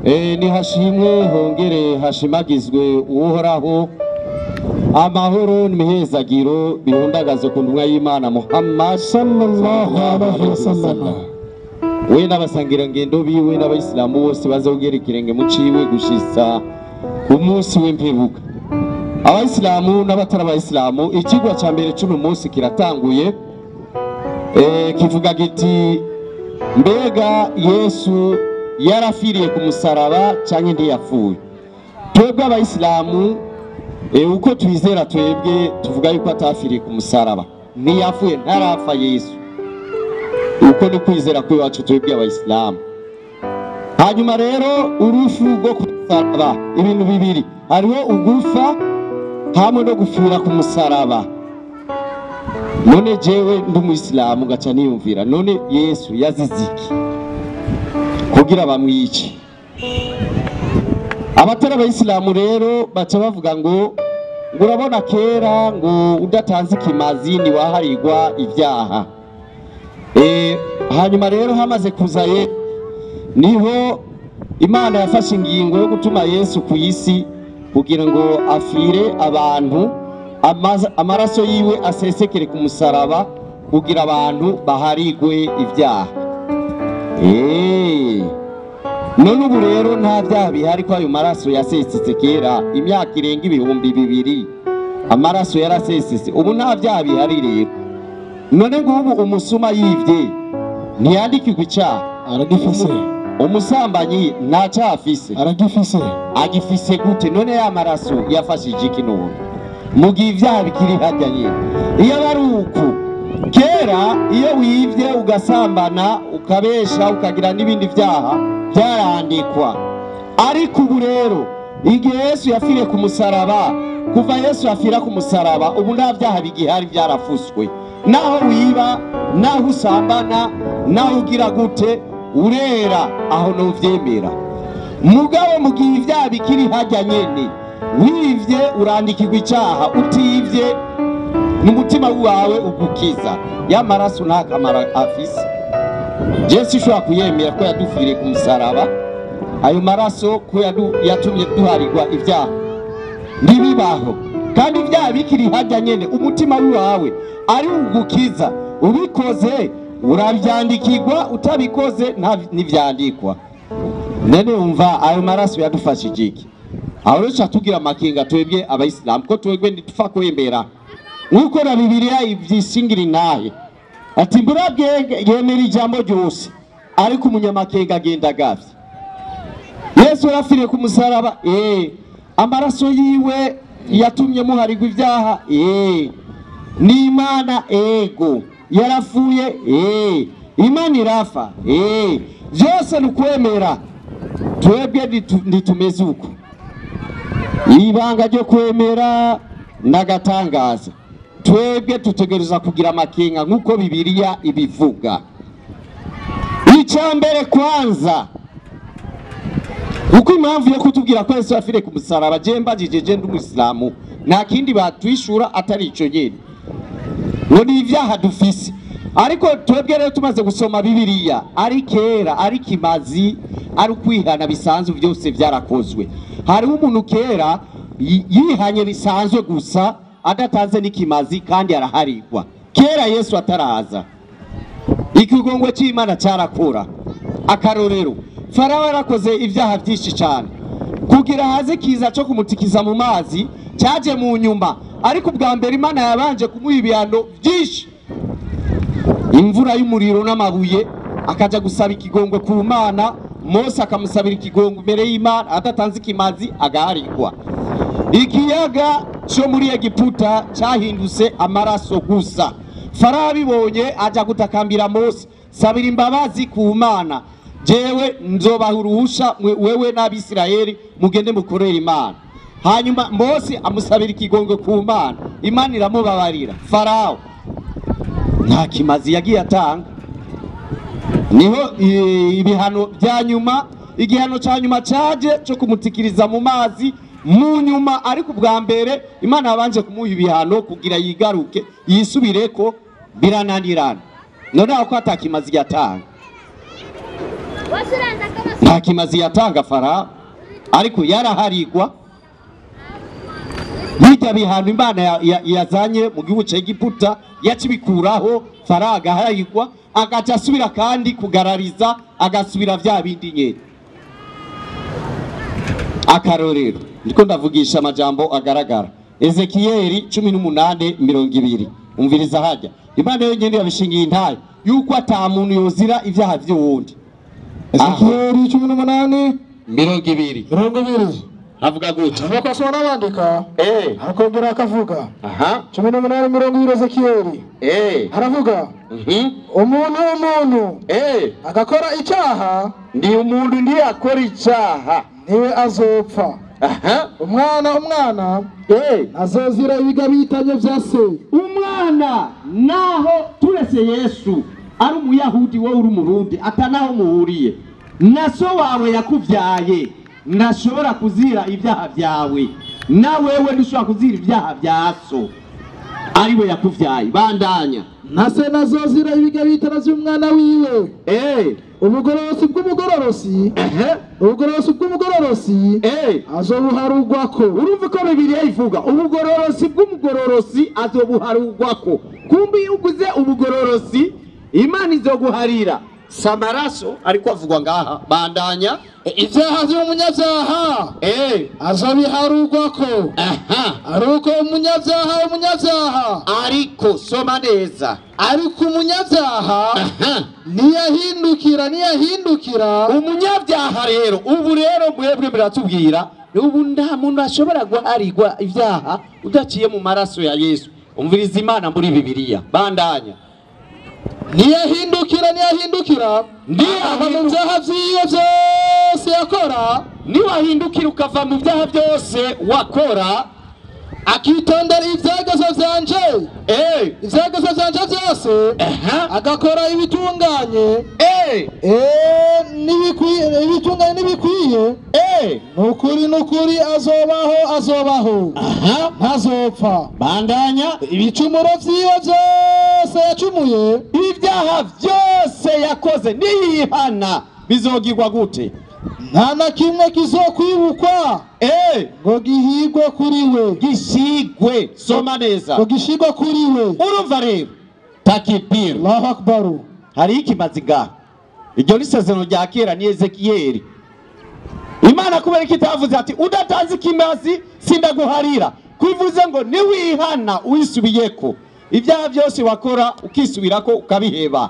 Ni hashimwe hongere hashimagizwe Uhoraho, amahoro n'imihezagiro bihundagaze ku ntumwa y'Imana Muhammad sallallahu alaihi wasallam, we n'abasangirangendo biwe n'abayisilamu bose bazogera ikirenge mu ciwe gushitsa ku munsi w'imperuka. Abayisilamu n'abatari abayisilamu, ikigwa ca mbere c'uno munsi kiratanguye. Kivuga giti: mbega Yesu yarafiriye ku musaraba canke ntiyapfuye? Twebwe abayisilamu, uko twizera, twebwe tuvuga yuko atafiriye ku musaraba, ntiyapfuye, ntarapfa Yesu. Uko ni kwizera kw'iwacu twebwe abayisilamu. Hanyuma rero urufu rwo ku musaraba, ibintu bibiri: hariho ugufa hamwe no gupfira ku musaraba. None jewe ndi umuyisilamu, ngaca niyumvira: none Yesu yazize iki kugira bamwice? Abatari abayisilamu rero baca bavuga ngo urabona kera ngo udatanze ikimazi ntiwaharirwa ibyaha. Hanyuma rero hamaze kuza Yesu, niho Imana yafashe ingingo yo gutuma Yesu ku isi kugira ngo afire abantu, amaraso yiwe asesekere ku musaraba kugira abantu baharigwe ibyaha. None ubu rero nta byaha bihari ko ayo maraso yasesetse kera, imyaka irenga 2000 amaraso yarasesetse, ubu nta byaha bihari rero. None ngubu umusuma yivye ntiyandikirwa icyaha? Aragifise. Umusambanyi nta cyaha afise? Aragifise. Agifise gute? None ya maraso yafashije iki none mu gihe ibyaha bikiri hajya nyine? Iyo aba ari uku kera, iyo wivye, ugasambana, ukabesha, ukagira n'ibindi byaha, byarandikwa. Ariko ubu rero igihe Yesu yapfiriye ku musaraba, kuva Yesu yapfira ku musaraba, ubu nta byaha bigihari, byarafuswe. Naho wiba, naho usambana, naho ugira gute, urera, aho ntuvyemera. Mugabo mu gihe ibyaha bikiri hajya nyene, wivye urandikirwa icaha, utivye n'umutima wawe ugukiza, ya maraso nta kamaro afise. Jesu ushobora kuyemera ko yadufiriye ku musaraba, ayo maraso ko yatumye duharirwa ibyaha, ntibibaho. Kandi ibyaha bikiri hajya nyene, umutima wawe ari ugukiza, ubikoze urabyandikirwa, utabikoze ntivyandikwa. None wumva ayo maraso yadufashije iki? Aho rero tuca tugira amakenga twebwe abayisilamu, ko twebwe ntitupfa kwemera nk'uko na Bibiliya ivyishingira intahe ati: "Imburabwenge yemera ijambo ryose, ariko umunyamakenga agenda agavye." Yesu yarapfiriye ku musaraba, amaraso yiwe yatumye muharirwa ibyaha, ni Imana, ego. Yarapfuye, Imana irafa, byose ni ukwemera. Twebwe ntitumeze uko. Ibanga ryo kwemera n'agatangaza. Twebwe tutegereza kugira amakenga nk'uko Bibiliya ibivuga. Icya mbere kwanza, uko impamvu yo kutubwira ko Yesu yapfiriye ku musaraba, je mbajije, je ndi umuyisilamu, nta kindi batwishura atari ico nyene, ngo ni ibyaha dufise. Ariko twebwe rero tumaze gusoma Bibiliya, ari kera, ari kimazi, ari ukwihana bisanzwe, byose byarakozwe. Hariho umuntu kera yihanye bisanzwe gusa, adatanze n'ikimazi, kandi araharigwa. Kera Yesu ataraza, ikigongwe cy'Imana cyarakora. Akarorero, Farawo yarakoze ibyaha byinshi cyane kugira haze kiza cyo kumutikiza mu mazi, cyaje mu nyuma. Ariko ubwa mbere Imana yabanje kumuha ibihano byinshi, imvura y'umuriro n'amabuye, akaja gusaba ikigongwe ku Mana. Mose akamusabira ikigongwe imbere y'Imana, adatanze ikimazi agaharigwa. Ikiyaga cyo muri Egiputa cyahindutse amaraso gusa. Farawo abibonye aja gutakambira Mose: "Sabira imbabazi ku Mana, jewe nzobaha uruhusha, wewe n'Abisirayeli mugende mukorere Imana." Hanyuma Mose amusabira ikigongwe ku Mana, Imana iramubabarira. Farawo nta kimazi yagiye atanga. Niho ibihano bya nyuma, igihano cya nyuma cyaje cyo kumutikiriza mu mazi mu nyuma. Ariko ubwa mbere Imana yabanje kumuha ibihano kugira yigaruke, yisubireko, birananirana. None aho ko atakimazi yatanga. Nta kimazi yatanga Farawo, ariko yaraharigwa. Bijya bihano Imana yazanye mu gihugu cya Egiputa yakibikuraho, Farawo agaharigwa, agaca asubira kandi kugarariza, agasubira vya bindi nyene. Akarorero, ndiko ndavugisha amajambo agaragara. Ezekiyeli 18:20. Umviriza hajya. Imana yonyene yabishingiye intaye yuko ata muntu yozira ivyaha vy'uwundi. Ezekiyeli 18:20. 20. Avuga gute? Abakosora n'abandika. Akongera akavuga. Aha. 18:20 Ezekiyeli. Aravuga. Umuntu agakora icyaha, ndi umuntu ndi akora icyaha, niwe azopfa. Aha. Umwana azozira ibigabitanye vya se. Umwana naho turese Yesu ari umuyahudi, wowe uri umurundi, atanaho muhuriye na so wawe yakuvyaye, ntashobora kuzira ibyaha byawe, na wewe ntushobora kuzira ibyaha bya so ariwe yakuvyaye. Bandanya. Na se nazozira ibigabitana vy'umwana wiwe. Ubugororosi bw'umugororosi, ubugororosi bw'umugororosi azobuharugwako. Urumva ko Bibiliya ivuga ubugororosi bw'umugororosi azobuharugwako. Kumbi iyo uguze ubugororosi Imana izoguharira. Si amaraso ariko avugwa ngaha. Bandanya. Ivyaha vy'umunyabyaha azobiharugwako. Ariko umunyabyaha ariko soma neza, ariko umunyabyaha niyahindukira umunyabyaha rero. Ubu rero mwebwe muratubwira ubu nta muntu ashobora guharigwa ivyaha udaciye mu maraso ya Yesu. Umviriza Imana muri Bibiliya. Bandanya. Niyahindukira ava mu byaha vyiwe vyose yakora. Niwahindukira ukava mu byaha byose wakora, akitondera ibyagezo vyanje, ibyagezo vyanje vyose, agakora ibitunganye, n'ibitunganye n'ibikwiye, nukuri azobaho, ntazopfa. Bandanya. Ibicumuro vyiwe vyose yacumuye, ibyaha vyose yakoze niyihana bizogirwa gute? Nta na kimwe kizokwibukwa ngo gihigwe kuri we, gishigwe. Soma neza, ngo gishigwe kuri we. Urumva rero takibir. Allahu akbar. Hari ikimazi ngaha. Iryo ni isezerano rya kera, ni Ezekiyeli. Imana kubera ko itavuze ati udatanze ikimazi sindaguharira, kuvuze ngo niwihana wisubiyeko ibyaha byose wakora ukisubirako ukabiheba,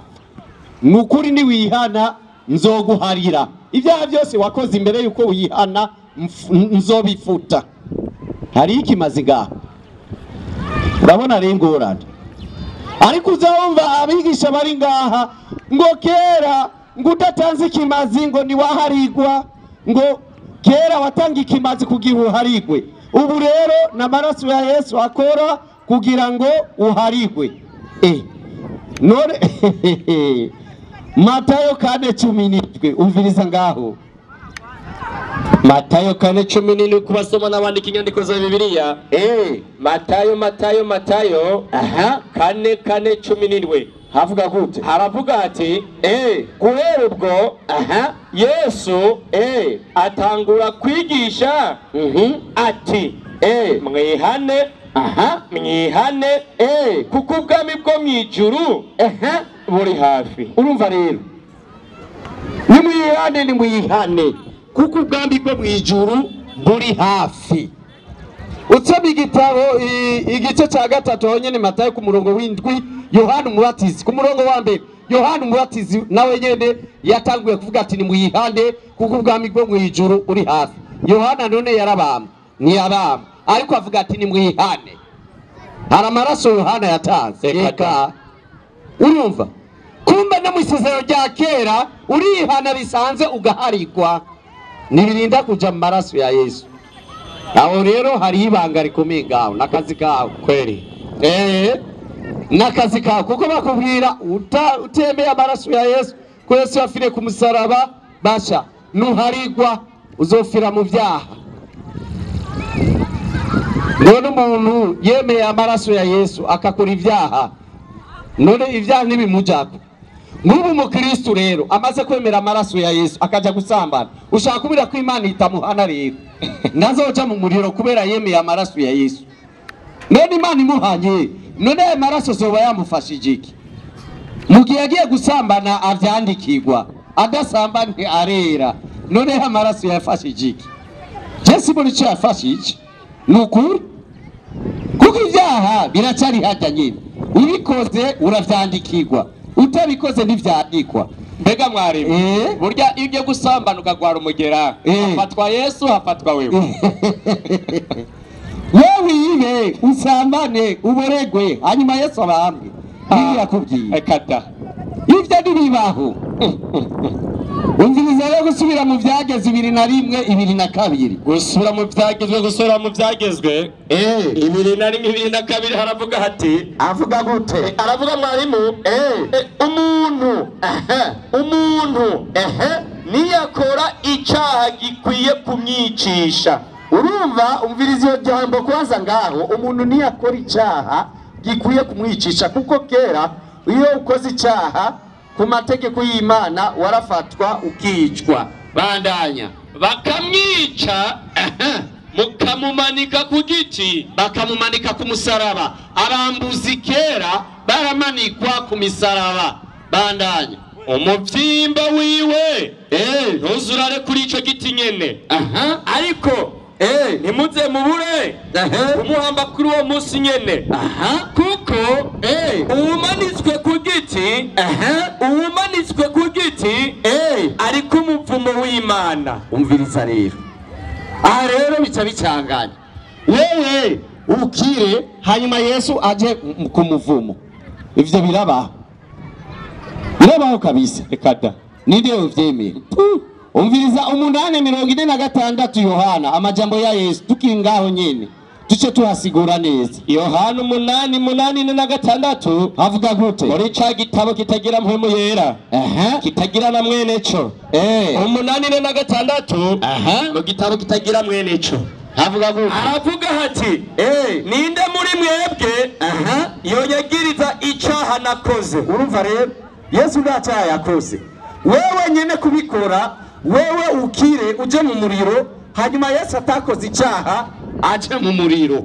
nukuri niwihana nzoguharira ibyaha byose wakoze imbere yuko wihana, nzobifuta. Hari ikimazi ngaha. Urabona rero ingorane. Ariko uzumva abigisha bari ngaha ngo kera ngo udatanze ikimazi ngo niwaharigwa, ngo kera watanga ikimazi kugira uharigwe, ubu rero n'amaraso ya Yesu akora kugira ngo uharigwe. None Matayo 4:17. Umviriza ngaho. Matayo 4:17 kubasoma n'abandika inyandiko za Bibiliya. Matayo 4:17. Havuga gute? Haravuga ati guhera ubwo Yesu atangura kwigisha ati mwihane, mwihane, kuko ubwami bwo mu ijuru buri hafi. Urumva rero, nimwihane kuko ubwami bwo mu ijuru buri hafi. Utsoma igitabo igice cya 3 honyene Matayo ku murongo w'7, Yohana Umubatizi ku murongo wa 1. Yohana Umubatizi nawe nyene yatanguye kuvuga ati nimwihane kuko ubwami bwo mu ijuru uri hafi. Yohana none yarabamba, ntiyabamba, ariko avuga ati nimwihane. Hari amaraso Yohana yatanze. Eka. Urumva? Kumbe no mu isezerano rya kera urihana bisanze ugaharigwa, nibirinda kuja mu maraso ya Yesu. Aho rero hari ibanga rikomeye ngaho, nakazi kawe kweli. Nakazi kawe, kuko bakubwira utemeye amaraso ya Yesu, ko Yesu yafire ku musaraba, basha nuharigwa uzofira mu byaha. None umuntu yemeye amaraso ya Yesu akakora ibyaha, none ibyaha ntibimujako. Nk'ubu umukristo rero amaze kwemera amaraso ya Yesu akaja gusambana, ushaka kubira ko Imana itamuhana rero nazoja mu muriro kubera yemeye amaraso ya Yesu. None Imana imuhanye, none ayo maraso zoba yamufashije iki? Mu gihe yagiye gusambana avyandikirwa, adasambane arera, none amaraso yafashije iki? Je sibona ico yafashije, ni ukuri, kuko ivyaha biracari harya nyene, ubikoze uravyandikirwa, utabikoze ntivyandikwa. Mbega mwarimu, burya iyo ugiye gusambana ukagwara umugera, hafatwa Yesu, hafatwa wewe. Wewe wibe, usambane, uboregwe, hanyuma Yesu abambwe. Nibyo yakubwiye. Ekata. Ivyo ntibibaho. Umviriza rero gusubira mu byagezwe 21 22. Gusubira mu byagezwe, gusubira mu byagezwe 21 22 haravuga hati, avuga gute? Aravuga mwarimu, umuntu umuntu niyakora icaha gikwiye kumwicisha. Urumva, umviriza iyo jambo kwanza ngaho, umuntu niyakora icaha gikwiye kumwicisha, kuko kera iyo ukoze icaha ku mategeko y'Imana warafatwa ukicwa. Bandanya. Bakamwica, mukamumanika ku giti, bakamumanika ku musaraba. Abambuzi kera baramanikwa ku misaraba. Bandanya. Umuvyimba wiwe ntuzurare kuri ico giti nyene. Ariko ntimuze mubure kumuhamba kuri uwo munsi nyene, kuko uwumanitswe ku giti, uwumanitswe ku giti ariko umuvumo w'Imana. Umviriza rero, aha rero bica bicanganya. Wewe ukire, hanyuma Yesu aje ku muvumo. Ivyo birabaho, birabaho kabisa. Ekada. Ninde uvyemeye? Umviriza 8:46 Yohana, amajambo ya Yesu tukiri ngaho nyene, tuce tuhasigura neza. Yohana 8:86 avuga gute? Muri ca gitabo kitagira mpwemu yera, kitagira na mwene co. 8:46 mu gitabo kitagira mwene co avuga gute? Aravuga hati, ninde muri mwebwe yonyagiriza icaha nakoze? Urumva rero, Yesu nta cyaha yakoze, wewe nyene kubikora, wewe ukire uje mu muriro, hanyuma Yesu atakoze icyaha aje mu muriro.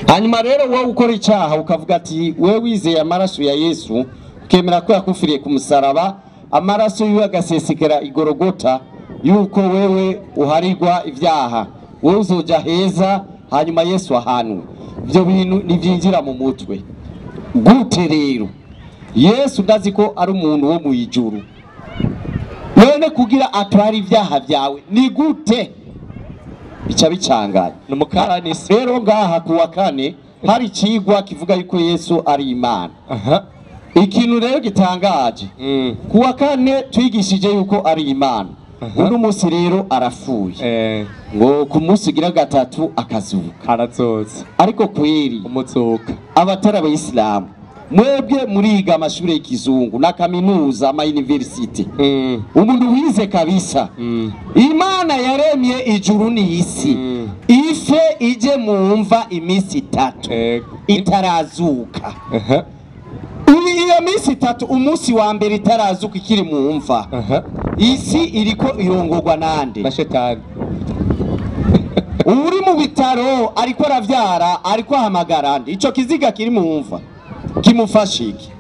Hanyuma rero wowe ukora icyaha ukavuga ati wewe wizeye amaraso ya Yesu, ukemera ko yakufiriye ku musaraba, amaraso yiwe agasesekera igorogota, yuko wewe uharirwa ibyaha, wewe uzoja heza, hanyuma Yesu ahanwe. Ivyo bintu ntivyinjira mu mutwe. Gute rero? Yesu ndazi ko ari umuntu wo mu ijuru, none kugira atwara ibyaha byawe ni gute? Bica bicanganye. Numukaranisi. Rero ngaha kuwa kane hari ikigwa kivuga yuko Yesu ari Imana. Ikintu rero gitangaje, kuwa kane twigishije yuko ari Imana, uno munsi rero arafuye, ngo ku munsi ugira gatatu akazuka, arazotse. Ariko kweri umuzuka, abatari abayisilamu mwebwe muriga amashure y'ikizungu na kaminuza ama university, umuntu wize kabisa, Imana yaremye ijuru n'isi, ife ije mu mva iminsi itatu itarazuka. Iyo minsi itatu, umunsi wa mbere itarazuka ikiri mu mva, isi iriko irongorwa nande? Na shetani. Uri mu bitaro ariko aravyara, ariko ahamagara nde? Ico kiziga kiri mu mva kimufasha iki?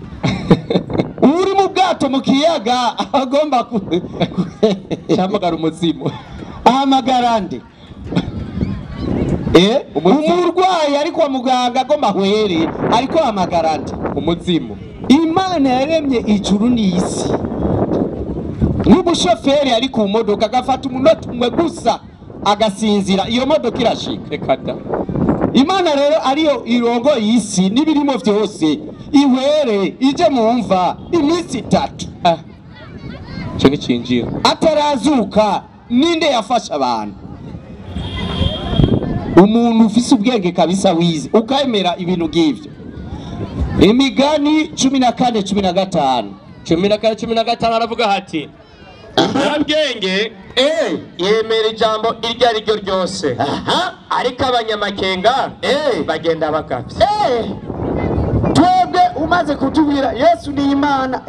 Uri mu bwato mu kiyaga agomba cyamagara umuzimu, ahamagara nde? Umurwayi ari kwa muganga agomba hwere, ariko ahamagara nde? Umuzimu. Imana yaremye ijuru n'isi. N'umushoferi ari ku modoka agafata umunota umwe gusa agasinzira, iyo modoka irashika. Ekada. Imana rero ariyo irongo y'isi n'ibirimo vyose, ihwere ije mu mva iminsi itatu Ico nicinjira atarazuka. Ninde yafasha abantu? Umuntu ufise ubwenge kabisa wize ukemera ibintu ngivyo. Imigani 14:15. 14:15 aravuga hati, umunyabwenge yemera ijambo iryo ari ryo ryose, ariko abanyamakenga bagenda bagavye. Twebwe Umaze kutubwira Yesu ni Imana,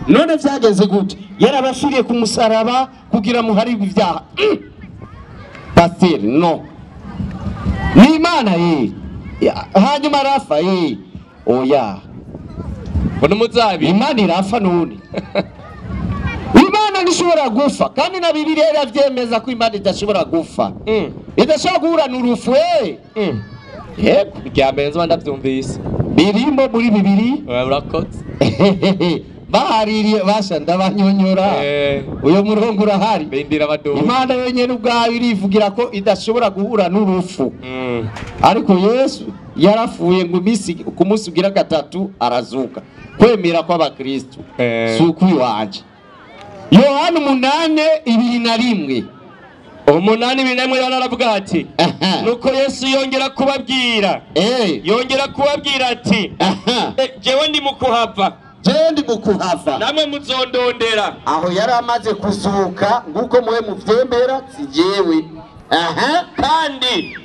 none vyagenze gute? Yarabashiriye ku musaraba kugira muharirwe ibyaha. Pasteur, no, ni Imana ye. Hanyuma arafa oya, Mbona umuzabibu. Imana irafa none? Imana ntishobora gufa, kandi na Bibiliya iravyemeza ko Imana idashobora gufa, idashobora guhura n'urupfu. Yego. Irya mbere nzoba ndavyumvise. Birimo muri bibiri. Urakoze. Bahaririye basha ndabanyonyora. Uyo murongo urahari. Bindira abaduga. Imana yonyene ubwayo irivugira ko idashobora guhura n'urupfu. Ariko Yesu yarafuye ngo imisi ku munsi ugira gatatu arazuka. Kwemera kw'abakristo si ukwiwanje. Yohana 8:21. 8:21 Yohana aravuga ati, nuko Yesu yongera kubabwira. Yongera kubabwira ati, jewe ndi mu kuhava. Jewe ndi mu kuhava. Namwe muzondondera. Aho yari amaze kuzuka nguko muwe muvyemera si jewe. Kandi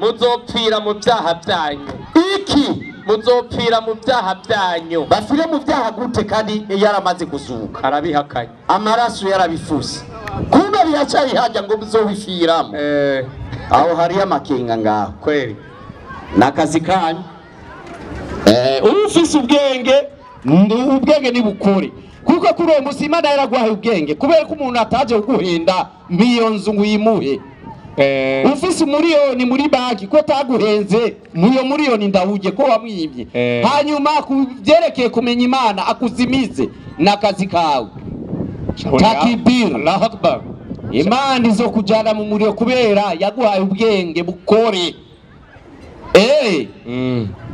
muzopfira mu byaha byanyu. Iki muzopfira mu byaha byanyu. Bafire mu byaha gute kandi yaramaze kuzuka? Arabihakanye. Amaraso yarabifuse. Kumbe biracari hajya ngo muzobifiramo. Aho hari amakenga ngaho. Kweli. Nakazi kanyu. Ufise ubwenge, ubwenge ni bukore. Kuko kuri uwo musi Imana yaraguhaye ubwenge kubera ko umuntu ataje kuguhenda miyo nzu nguyimuhe. Ufise umuriyoni muri banki ko taguhenze, muyo muriyoni ndawuje ko wamwibye. Hanyuma kubyerekeye kumenya Imana akuzimize nakazi kawe. Takbir. Allahu Akbar. Imana izo kujana mu muriro kubera yaguhaye ubwenge bukore.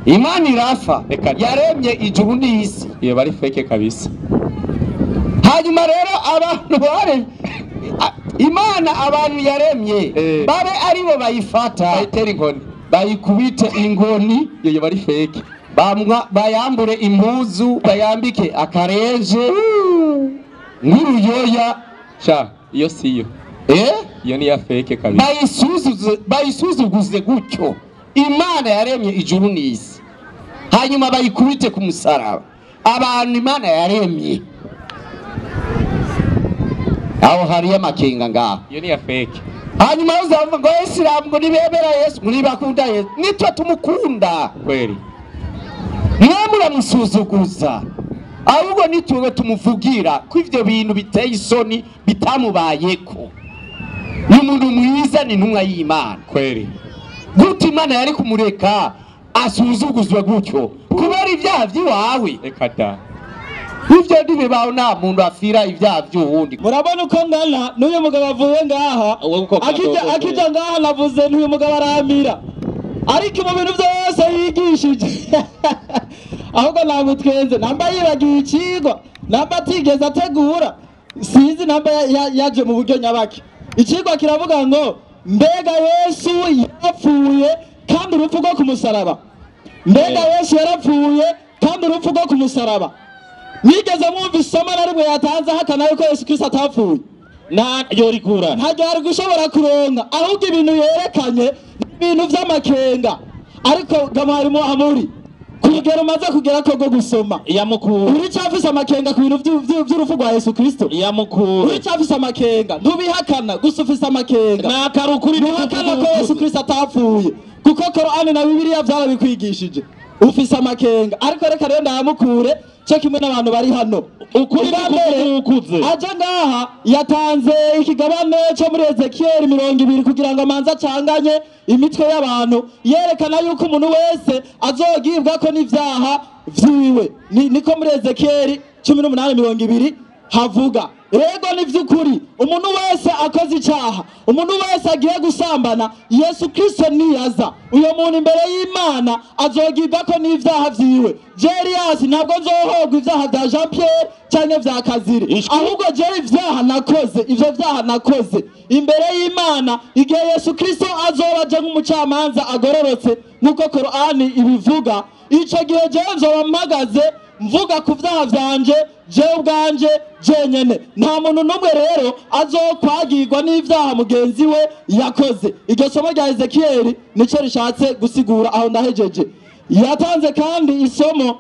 Imana irafa, yaremye ijuru n'isi. Iyo bari fake kabisa. Hanyuma rero abantu bare Imana abantu yaremye babe aribo bayifata, bayitera inkoni, bayikubite inkoni. Iyo bari fake. Bayambure impuzu, bayambike akareje nk'uruyoya. Sha iyo siyo. Iyo ni ya fake kabisa. Bayisuzuguze gutyo. Imana yaremye ijuru n'isi, hanyuma bayikubite ku musaraba. Abantu Imana yaremye, aho hari amakenga ngaho. Iyo ni ya fake. Hanyuma uzavuga ngo Isilamu ngo nibemera Yesu, ngo nibakunda Yesu. Nitwe tumukunda kweli. Mwe muramusuzuguza, ahubwo nitwe tumuvugira ko ivyo bintu biteye isoni bitamubayeko. Ni umuntu mwiza, ni intumwa y'Imana kweli. Gute Imana yari kumureka asuzuguzwe gutyo kubera ibyaha by'iwawe? Reka da. Ivyo ntibibaho, nta muntu afira ibyaha by'uwundi. Murabona uko ngana n'uyu mugabo avuye ngaha, akija ngaha navuze n'uyu mugabo aramira, ariko mu bintu byose yigishije ahubwo namutwenze, namba yibagiye ikigwa, namba atigeze ategura, sinzi namba yaje mu buryo nyabaki. Ikigwa kiravuga ngo mbega Yesu yarapfuye kandi urupfu rwo ku musaraba. Mbega Yesu yarapfuye kandi urupfu rwo ku musaraba. Nigeze mwumva isomo na rimwe yatanze ahakana yuko Yesu Kristo atapfuye? Yorikura. Ntabwo yari gushobora kuronka, ahubwo ibintu yerekanye ibintu vy'amakenga. Ariko gamwarimu amuri kugera umaze kugera ko go gusoma yamukura. Uricyafise amakenga ku bintu vy'urupfu rwa Yesu Kristo? Yamukura. Uricyafise amakenga, ntubihakana gusa ufise amakenga. Nakarukuri ntubihakana ko Yesu Kristo atapfuye, kuko Korani na Bibiliya vyarabikwigishije. Ufise amakenga, ariko reka rero ndayamukure cyo kimwe n'abantu bari hano. Ukuri ukuze. Aje ngaha yatanze ikigabane cyo muri Ezekiel 20 kugira ngo amanza acanganye imitwe y'abantu, yerekana yuko umuntu wese azogibwa ko n'ivyaha vyiwe. Niko muri Ezekiel 18:20 havuga. Rego ni vy'ukuri, umuntu wese akoze icaha, umuntu wese agiye gusambana, Yesu Kristo niyaza, uyo muntu imbere y'Imana azogibwa ko n'ivyaha vyiwe. Jerias ntabwo nzohogwa ivyaha vya Jean Pierre canke vya Kaziri, ahubwo jewe ivyaha nakoze, ivyo vyaha nakoze imbere y'Imana igihe Yesu Kristo azoba aje nk'umucamanza agororotse nkuko Korani ibivuga, ico gihe jewe nzoba mpagaze mvuga ku vyaha vyanje jewe ubwanje jenyene. Nta muntu n'umwe rero azokwagirwa n'ivyaha mugenzi we yakoze. Iryo somo rya Ezekiel nico rishatse gusigura aho ndahejeje. Yatanze kandi isomo,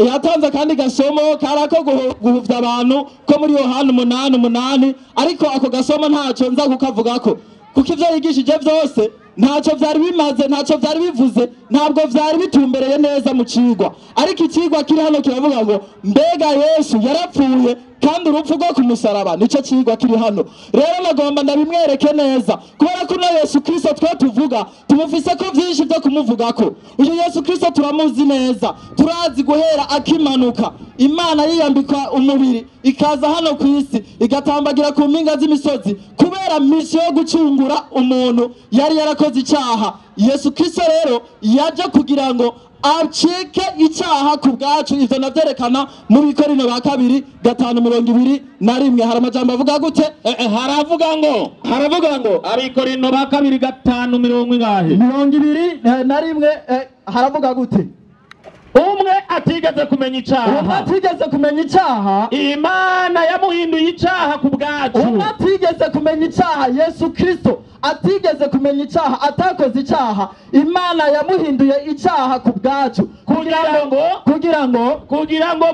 yatanze kandi gasomo karako guhuvya abantu ko muri Yohana 8:8, ariko ako gasomo ntaco nza kukavugako kuko ivyo yigishije vyose ntacyo vyari bimaze, ntacyo vyari bivuze, ntabwo vyari bitumbereye neza mu cigwa. Ariko icigwa kiri hano kiravuga ngo mbega Yesu yarapfuye kandi urupfu rwo kumusaraba, nico cigwa kiri hano. Rero nagomba ndabimwereke neza kubera ko na Yesu Kristo twe tuvuga tumufise ko vyinshi vyo kumuvugako. Uyu Yesu Kristo turamuzi neza, turazi guhera akimanuka Imana yiyambika umubiri ikaza hano ku isi igatambagira ku mpinga z'imisozi kubera mission yo gucungura umuntu yari yarakoze icyaha. Yesu Kristo rero yaje kugira ngo acike icyaha ku bwacu. Ivyo navyerekana mu Bikorino ba kabiri 5:21. Hari amajambo avuga gute? Haravuga ngo Abikorino ba kabiri 5:21 haravuga gute? Umwe atigeze kumenya icyaha, umwe atigeze kumenya icyaha, Imana yamuhinduye icyaha ku bwacu. Umwe atigeze kumenya icyaha, Yesu Kristo atigeze kumenya icyaha, atakoze icyaha, Imana yamuhinduye icyaha ku bwacu kugira ngo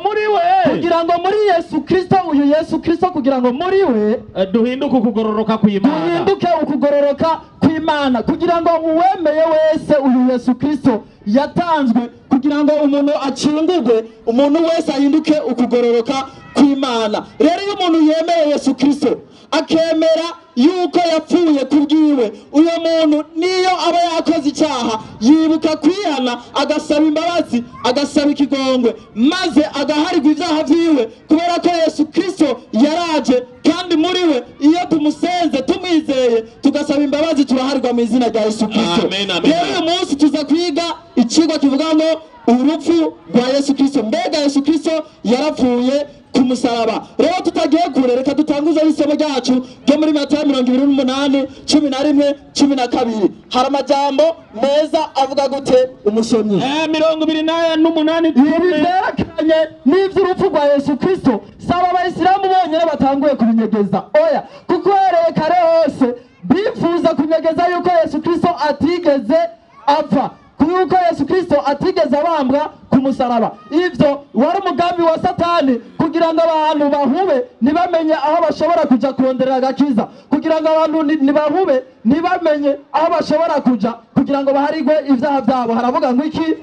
muri we, kugira ngo muri Yesu Kristo, uyu Yesu Kristo, kugira ngo muri we duhinduke ukugororoka kw'Imana, duhinduke ukugororoka kw'Imana, kugira ngo uwemeye wese uyu Yesu Kristo yatanzwe kugira ngo umuntu acungurwe, umuntu wese ahinduke ukugororoka kw'Imana. Rero iyo umuntu yemeye Yesu Kristo akemera yuko yapfuye kubwiwe, uyo muntu niyo aba yakoze icyaha yibuka kwihana, agasaba imbabazi, agasaba ikigongwe, maze agaharirwa ibyaha vyiwe, kubera ko Yesu Kristo yaraje kandi muri we iyo tumusenze tumwizeye tugasaba imbabazi turaharirwa mu izina rya Yesu Kristo. Rero uyu munsi tuza kwiga icigwa kivuga ngo urupfu rwa Yesu Kristo. Mbega Yesu Kristo yarapfuye ku musaraba. Rero tutagiye kure, reka dutanguze isomo ryacu ryo muri Matayo 28 11 12. Hari amajambo meza avuga gute umusomyi? 28 ibi vyerekeranye n'ivy'urupfu rwa Yesu Kristo saba abayisilamu bonyene batanguye kubinyegeza, oya, kuko uhereye kare hose bifuza kunyegeza yuko Yesu Kristo atigeze apfa, yuko Yesu Kristo atigeze abambwa ku musaraba. Ivyo wari umugambi wa Satani kugira ngo abantu bahube ntibamenye aho bashobora kuja kuronderera agakiza, kugira ngo abantu ntibahube ntibamenye aho bashobora kuja kugira ngo baharigwe ivyaha vyabo. Haravuga ngo iki?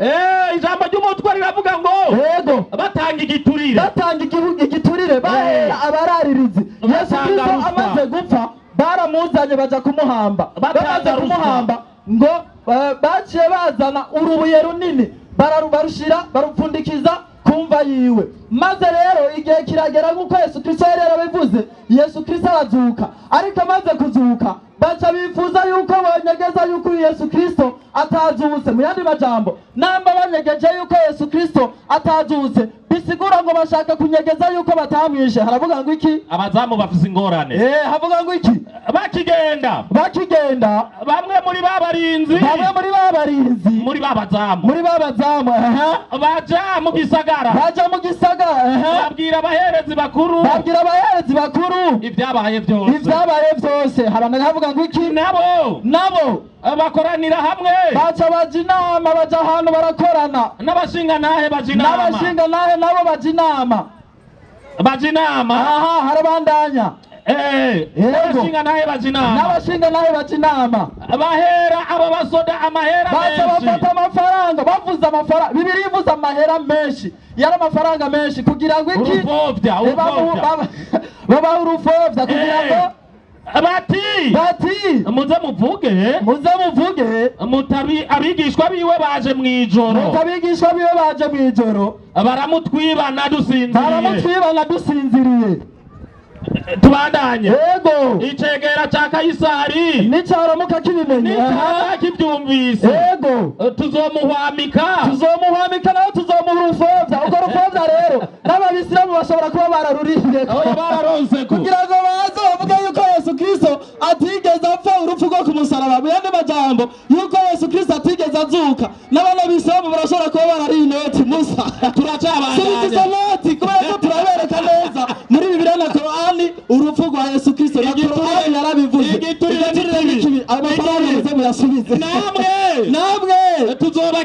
Ijambo ry'umutwe riravuga ngo yego, batanga igiturire, batanga igiturire, bahera abararirizi. Yesu Kristo amaze gupfa baramuzanye baja kumuhamba, bamaze kumuhamba ngo baciye bazana urubuye runini barushira barupfundikiza kumva yiwe. Maze rero igihe kiragera nk'uko Yesu Kristo yari yarabivuze, Yesu Kristo arazuka. Ariko amaze kuzuka baca bifuza yuko banyegeza yuko Yesu Kristo atazutse. Mu yandi majambo, namba banyegeje yuko Yesu Kristo atazutse, bisigura ngo bashaka kunyegeza yuko batamwishe. Haravuga ngo iki? Abazamu bafise ingorane. Havuga ngo iki? Bakigenda bamwe muri babarinzi, muri babazamu, baja mu gisagara, babwira abaherezi bakuru, ibyabaye byose. Harana havuga ngo iki? Nabo bakoranira hamwe, baca baja inama, baja ahantu barakorana, n'abashingantahe baja inama, n'abashingantahe nabo baja inama. Aha harabandanya. N'abashingantahe baja inama, n'abashingantahe baja inama, bahera abo basoda amahera menshi, baca bafata amafaranga, bavuze amafaranga. Bibiliya ivuze amahera menshi, yari amafaranga menshi kugira ngo iki? Urupfovya, babaha urupfovya kugira ngo bati muze muvuge mutabi abigishwa biwe baje mwijoro, baramutwibana dusinziriye. Tubandanye. Yego. Icegera ca Kayisari nicaramuka kibimenye, nicaramuka kivyumvise, yego, tuzomuhwamika nawe tuzomuha urufovya. Urwo rufovya rero n'ababisilamu bashobora kuba bararurihire kugira ngo baze bavuge yuko Yesu Kristo atigeze apfa urupfu rwo ku musaraba. Mu yandi majambo, yuko Yesu Kristo atigeze azuka, n'abana b'Isilamu barashobora kuba barariye inoti. Musa turacabandanya izo noti kubera ko turabereka neza muri Bibiliya na Korani urupfu rwa Yesu Kristo na Korani yarabivuze. Igiturire n'ikibi, amafaranga muze muyasubize. Namwe namwe tuzoba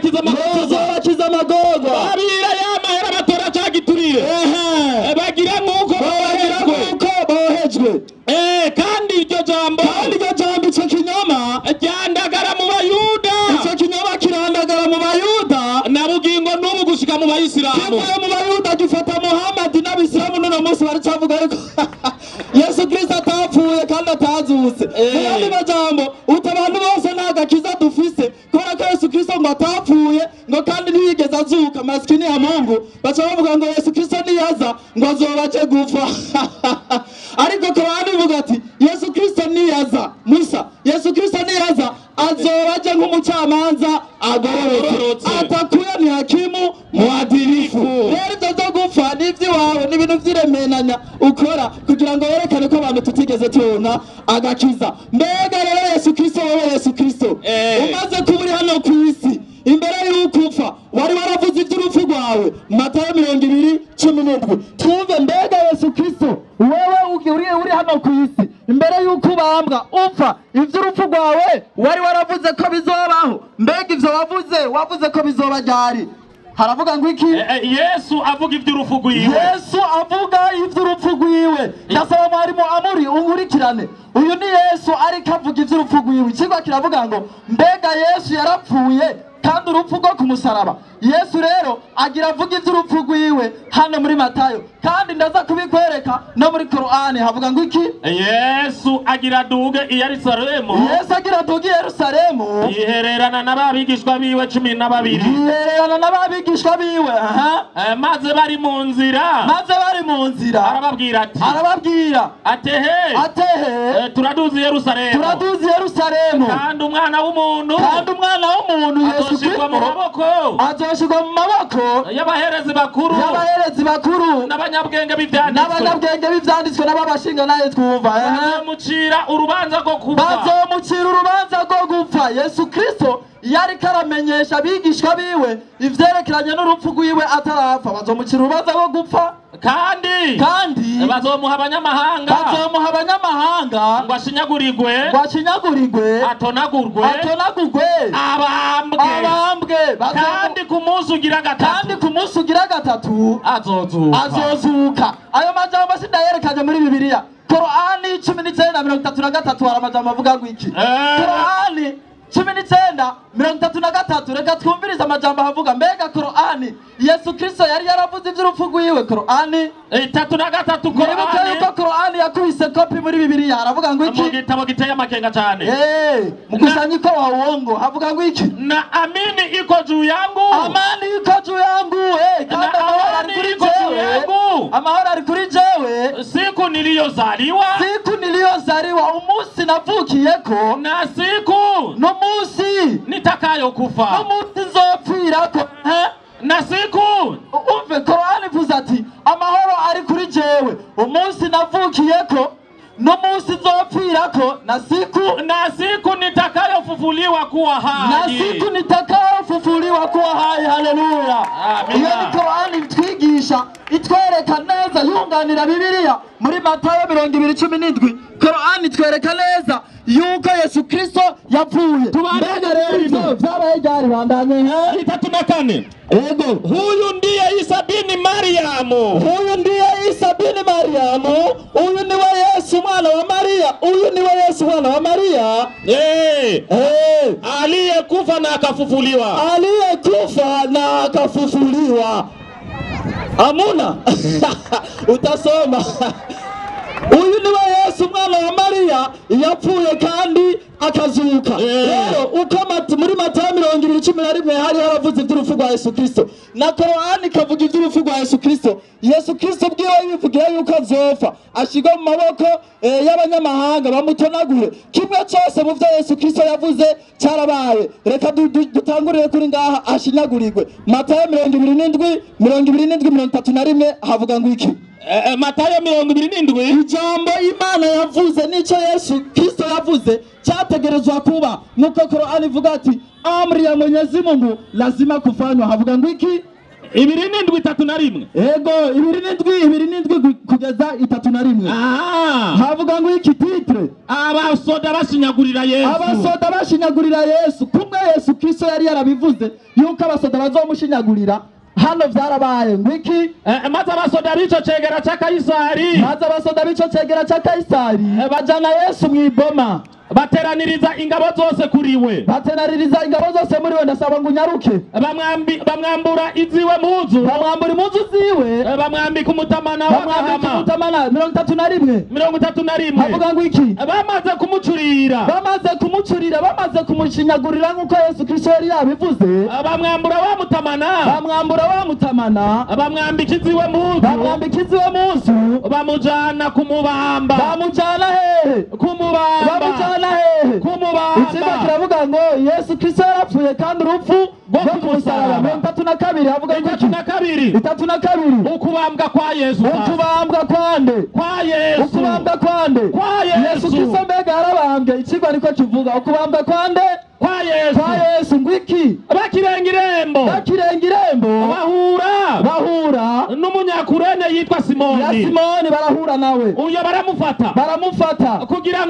cavuga yuko Yesu Kristo atapfuye kandi atazutse. Mu yandi majambo, uti abantu bose nta gakiza dufise kubera ko Yesu Kristo ngo atapfuye ngo kandi ntiyigeze azuka. Maskini ya Mungu, baca bavuga ngo Yesu Kristo niyaza ngo azoba aje gupfa. Ariko Korani ivuga ati Yesu Kristo niyaza, Musa, Yesu Kristo niyaza azoba aje nk'umucamanza agororotse, atakuya ni hakimu mwadilifu. Rero ivyo vyo gupfa ni ivy'iwawe, ni ibintu vy'iremenanya ukora kugira ngo werekane ko abantu tutigeze tubona agakiza. Mbega rero Yesu Kristo, wowe Yesu Kristo umaze kuba uri hano ku isi, imbere y'uko upfa wari waravuze iby'urupfu rwawe? Matayo 20:17. Twumve, mbega Yesu Kristo, wewe uri hano ku isi, imbere y'uko ubambwa upfa, iby'urupfu rwawe wari waravuze ko bizobaho? Mbega ivyo wavuze ko bizoba ryari? Haravuga ngo iki? Yesu avuga iby'urupfu rwiwe. Yesu avuga iby'urupfu rwiwe. Ndasaba mwarimu Amuri unkurikirane. Uyu ni Yesu ariko avuga iby'urupfu rwiwe. Ikigwa kiravuga ngo mbega Yesu yarapfuye kandi urupfu rwo ku musaraba. Yesu rero agira avuga iby'urupfu rwiwe hano muri Matayo, kandi ndaza kubikwereka no muri Korani. Havuga ngo iki? Yesu agira duge i Yerusalemu. Yesu agira duge i Yerusalemu, yihererana n'ababigishwa biwe 12. Yihererana n'ababigishwa biwe. Aha. Maze bari mu nzira, maze bari mu nzira arababwira ati, arababwira atehe, atehe, turaduze i Yerusalemu, turaduze i Yerusalemu, kandi umwana w'umuntu, kandi umwana w'umuntu Yesu azoshirwa mu maboko, azoshirwa mu maboko y'abaherezi bakuru, y'abaherezi bakuru n'abanyabwenge b'ivyanditswe, n'abanyabwenge b'ivyanditswe n'ababashinga naye twumva. Bazomucira urubanza rwo gupfa, bazomucira urubanza rwo gupfa. Yesu Kristo yariko aramenyesha abigishwa biwe ivyerekeranye n'urupfu rwiwe atarapfa. Bazomucira urubanza rwo gupfa, kandi bazomuha abanyamahanga, bazomuha abanyamahanga ngo ashinyagurirwe, ngo ashinyagurirwe, atonagurwe, atonagurwe, abambwe, abambwe, kandi ku munsi ugira gatatu, kandi ku munsi ugira gatatu azozuka, azozuka. Ayo majambo sindayerekanye muri Bibiliya. Korani 19:33 hari amajambo avuga ngo iki? Korani 19:33, reka twumvirize amajambo ahavuga. Mbega Korani, Yesu Kristo yari yaravuze iby'urupfu rwiwe? Korani 33, Korani yuko Korani yakubise kopi muri Bibiliya. Aravuga ngo iki? Mu gitabo giteye amakenga cyane. Mkusanyiko wa uongo. Havuga ngo iki? Na amini iko juu yangu, amani iko juu yangu, kandi amahoro ari kuri jewe, amahoro ari kuri jewe, siku niliyozaliwa, siku niliyozaliwa, umunsi navukiyeko, na siku n'umunsi nitakayokufa, n'umunsi nzopfirako. Na siku, umve, Korani ivuze ati amahoro ari kuri jewe, umunsi navukiyeko n'umunsi nzopfirako, na siku, na siku nitakayofufuliwa kuwa hai, na siku nitakayofufuliwa kuwa hai. Haleluya. Iyo ni Korani itwigisha, itwereka neza, yunganira Bibiliya muri Matayo 20:17. Korani itwereka neza yuko Yesu Kristo yapfuye. Mbega rero ivyo vyabaye ryari? Bandanye. 34. Ego. Huyu ndiye Isa bin Mariamu, huyu ndiye Isa bin Mariamu, uyu niwe Yesu mwana wa Maria, uyu niwe Yesu mwana wa Maria aliyekufa na akafufuliwa, aliyekufa na akafufuliwa. Amuna utasoma. Uyu niwe Yesu mwana wa Maria yapfuye kandi akazuka. Rero uko muri Matayo 20:11 hari haravuze iby'urupfu rwa Yesu Kristo, na Korani ikavuga iby'urupfu rwa Yesu Kristo. Yesu Kristo ubwiwe yivugira yuko azopfa ashirwa mu maboko y'abanyamahanga bamutonagure. Kimwe cyose mu byo Yesu Kristo yavuze cyarabaye. Reka dutangurire kuri ngaha ashinyagurirwe. Matayo 27 27:31 havuga ngo iki? Matayo 27, ijambo Imana yavuze nico Yesu Kristo yavuze cyategerezwa kuba. Nuko Korani ivuga ati amri ya Mwenyezi Mungu lazima kufanywa. Havuga ngo iki? 27:31. Ego, 27 kugeza 31. Havuga ngo iki? Titre, abasoda bashinyagurira Yesu, abasoda bashinyagurira Yesu. Kumwe Yesu Kristo yari yarabivuze yuko abasoda bazomushinyagurira, hano vyarabaye. Ngo iki? Maze abasoda b'ico cegera ca Kayisari, maze abasoda b'ico cegera ca Kayisari bajana Yesu mw'iboma, Bateraniriza ingabo zose kuri we. Bateraniriza ingabo zose muri we. Ndasaba ngo unyaruke. Bamwambura iziwe mpuzu. Bamwambura impuzu ziwe. Bamwambika umutamana Bamwambika umutamana. 31. 31. Avuga ngo iki? Bamaze kumucurira. Bamaze kumucurira, bamaze kumushinyagurira nkuko Yesu Kristo yari yabivuze. Bamwambura wa mutamana. Bamwambura wa mutamana. Bamwambika iziwe mpuzu. Bamwambika iziwe mpuzu. Bamujana kumubamba. Bamujana hehe? Kumubamba. Bamujana hehe? Kumubamba. Ikigo kiravuga ngo Yesu Kristo yarapfuye kandi urupfu rwo ku musaraba. 32 havuga ngo iki? 32. 32. Ukubambwa kwa Yesu. Ukubambwa kwande? Kwa Yesu. Ukubambwa kwande? Kwa Yesu. Yesu Kristo mbega yarabambwe. Ikigo niko kivuga. Ukubambwa kwande? Kwa Yesu. Kwa Yesu. Ngwiki? Bakirenga irembo. Bakirenga irembo. Bahura. Bahura n'umunyakurene yitwa Simoni. Ya Simoni barahura nawe. Uyo baramufata. Baramufata. Kugira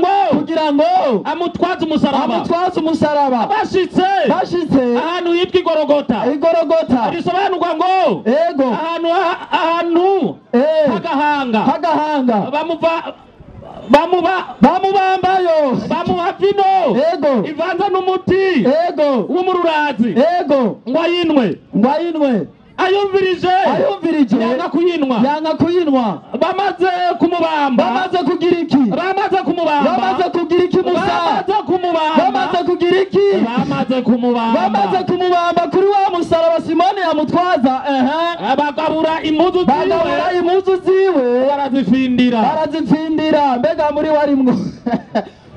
ngo amutwaze umusaraba. Amutwaze umusaraba. Bashitse. Bashitse. Ahantu hitwa Igorogota. Igorogota. Risobanurwa ngo ego. Ahantu hagahanga. Hagahanga. Bamubambayo. Bamuha vino. Ego. Ivanze n'umuti. Ego. W'umururazi. Ego. Ngo ayinwe. Ngo ayinwe. Ayumvirije. Ayumvirije. Yanga kuyinwa. Yanga kuyinwa. Bamaze kumubamba. Bamaze kugira iki? Bamaze kumubamba. Bamaze kugira iki Musa? Bamaze kumubamba. Bamaze kugira iki? Bamaze kumubamba. Bamaze kumubamba kuri wa musaraba Simoni yamutwaza. Bagabura impuzu ziwe. Bagabura impuzu ziwe. Barazifindira. Barazifindira. Mbega muri warimwo.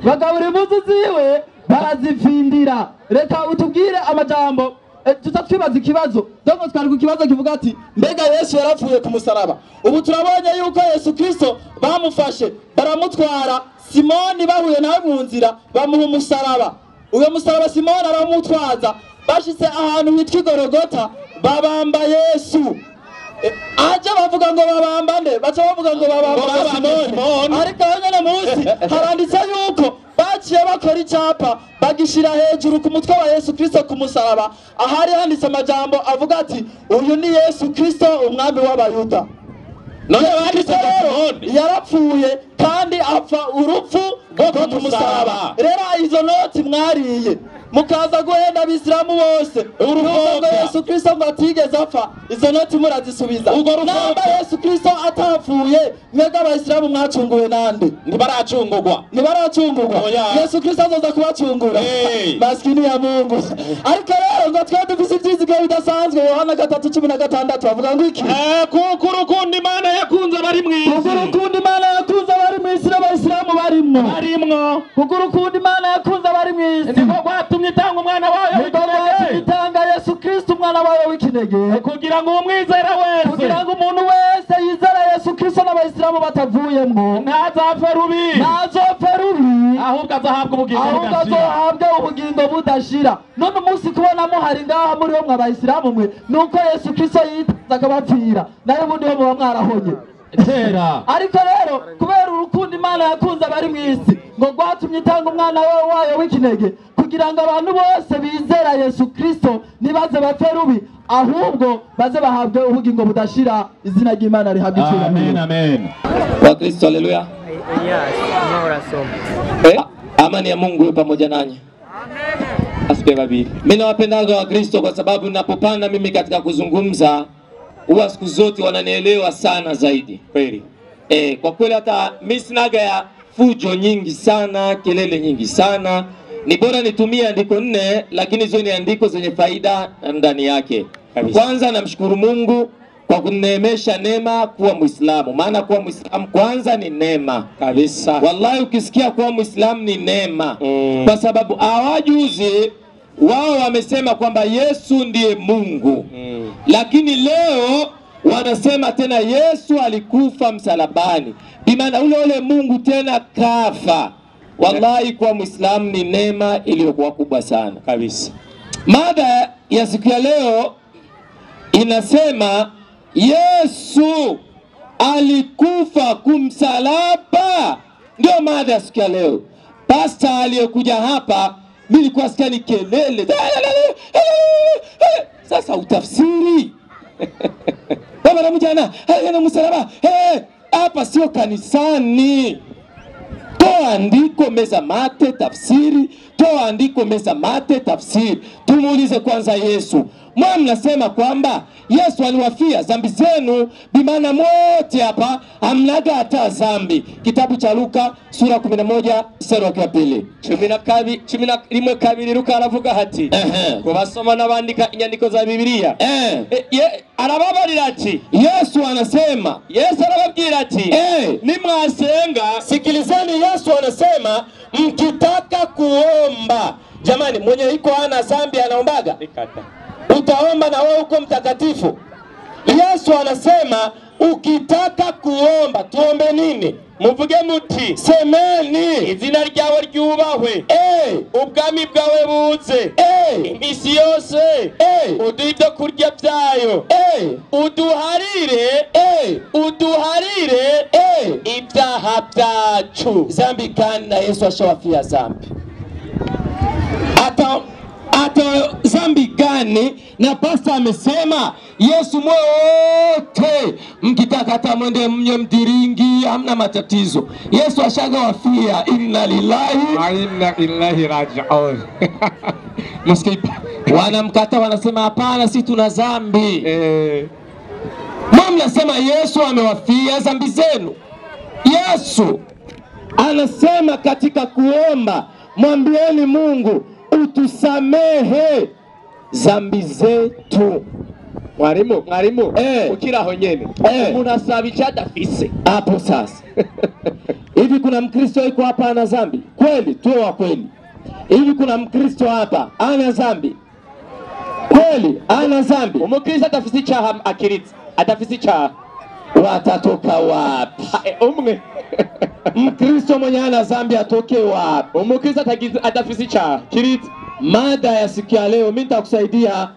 Bagabura impuzu ziwe barazifindira. Reka utubwire amajambo. Tuza twibaza ikibazo. Donc twari ku kibazo kivuga ati mbega Yesu yarapfuye ku musaraba. Ubu turabonye yuko Yesu Kristo bamufashe baramutwara, Simoni bahuye nawe mu nzira bamuha umusaraba. Uyo musaraba Simoni aramutwaza. Bashitse ahantu hitwa Igorogota babamba Yesu. Aje bavuga ngo babamba nde? Baca bavuga ngo babamba Simoni. Ariko hanyuma munsi haranditse yuko baciye bakora icyapa bagishira hejuru ku mutwe wa Yesu Kristo ku musaraba, ahari handitse amajambo avuga ati uyu ni Yesu Kristo umwami w'Abayuda. None banditse rero yarapfuye kandi apfa urupfu rwo ku musaraba. Rero izo noti mwariye mukaza guhenda abisilamu bose urumva Yesu Kristo ngo atigeze apfa, izo noti murazisubiza. Namba Yesu Kristo atapfuye, mwebwe abayisilamu mwacunguwe nande? Ntibaracungurwa. Ntibaracungurwa. Yesu Kristo azoza kubacungura. Maskini ya Mungu. Ariko rero ngo twe dufise ivyizigiro bidasanzwe. Yohana 3:16 avuga ngo iki? Kuko urukundo Imana yakunze abari mw'isi. Kuko urukundo Imana yakunze abari mw'isi n'abayisilamu barimwo. Barimwo. Kuko urukundo Imana yakunze abari mw'isi. Niko rwatumye itanga umwana wayo w'ikinege. Itanga Yesu Kristo umwana wayo w'ikinege. Kugira ngo umwizera wese. Kugira ngo umuntu wese yizera Yesu Kristo n'abayisilamu batavuyemwo. Ntazapfe rubi. Ntazopfe rubi. Ahubwo azahabwa ubugingo Ahubwo budashira. azohabwe ubugingo budashira. None umunsi kubona muhari ngaha muri bo mwabayisilamu mwe nuko Yesu Kristo yitanze akabapfira. Nayo ubundi ho muba mwarahonye. Kera. Ariko rero kubera urukundo Imana yakunze abari mw'isi ngo rwatumye itanga umwana wayo w'ikinege kugira ngo abantu bose bizera Yesu Kristo ntibaze bapfe rubi, ahubwo baze bahabwe ubugingo budashira. Izina ry'Imana rihabwe icyubahiro. Amen, amen. Wakristo, haleluya. Amani ya Mungu iwe pamoja nanyi. Asifiwe babiri. Mimi nawapendaga Wakristo kwa sababu ninapopanda mimi katika kuzungumza huwa siku zote wananielewa sana zaidi. Kweli. Kwa kweli hata mimi sinaga ya fujo nyingi sana, kelele nyingi sana. Ni bora nitumie andiko 4, lakini hizo ni andiko zenye faida ndani yake. Kabisa. Kwanza namshukuru Mungu kwa kuneemesha neema kuwa Muislamu. Maana kuwa Muislamu kwanza ni neema. Kabisa. Wallahi ukisikia kuwa Muislamu ni neema. Kwa sababu hawajuzi wao wamesema kwamba Yesu ndiye Mungu. Lakini leo wanasema tena Yesu alikufa msalabani. Bimaana ule ule Mungu tena kafa. Wallahi kuwa Muislamu ni neema iliyokuwa kubwa sana. Kabisa. Mada ya siku ya leo inasema Yesu alikufa kumsalaba. Ndio mada ya siku ya leo. Pastor aliyekuja hapa mimi nilikuwa sikia ni kelele. Sasa utafsiri. Baba na mjana, haya na msalaba. Hapa sio kanisani. Toa andiko meza mate tafsiri, toa andiko meza mate tafsiri. Tumuulize kwanza Yesu. Mwa mnasema kwamba Yesu aliwafia zambi zenu, bimaana mote hapa hamnaga hata zambi. Kitabu cha Luka sura 11 mstari wa 2. 12 Luka aravuga hati kubasoma n'abandika inyandiko za Bibiliya. Arababarira ati Yesu anasema, Yesu arababwira ati nimwasenga. Sikilizeni, Yesu anasema mkitaka kuomba. Jamani, mwenye iko hana zambi anaombaga? Utaomba na wewe uko mtakatifu. Yesu anasema ukitaka kuomba, tuombe nini? Muvuge muti, semeni izina ryawe ryubahwe, ubwami bwawe buze, imisi yose uduhe ibyo kurya byayo, uduharire uduharire ibyaha byacu. Zambi gani? Na Yesu ashawafia zambi. Ata zambi gani? Na pasta amesema Yesu mwote mkitaka hata mwende mnye mdiringi, hamna matatizo. Yesu ashaga wafia. Inna lillahi wa inna ilaihi raji'un. Wanamkata, wanasema hapana, si tuna zambi. Mnasema Yesu amewafia zambi zenu. Yesu anasema katika kuomba, mwambieni Mungu utusamehe zambi zetu. Mwalimu, mwalimu, ukiraho nyene umuntu asaba icyo adafise. Hapo sasa. Hivi kuna Mkristo yuko hapa ana zambi? Kweli, tuwe wa kweli. Hivi kuna Mkristo hapa ana zambi? Kweli, ana zambi? Umukristo adafise icyaha akiritse, adafise icyaha. Watatoka wapi? Umwe. Mkristo mwenye ana zambi atoke wapi? Umukristo adafise icyaha kiritse. Mada ya siku ya leo mimi nitakusaidia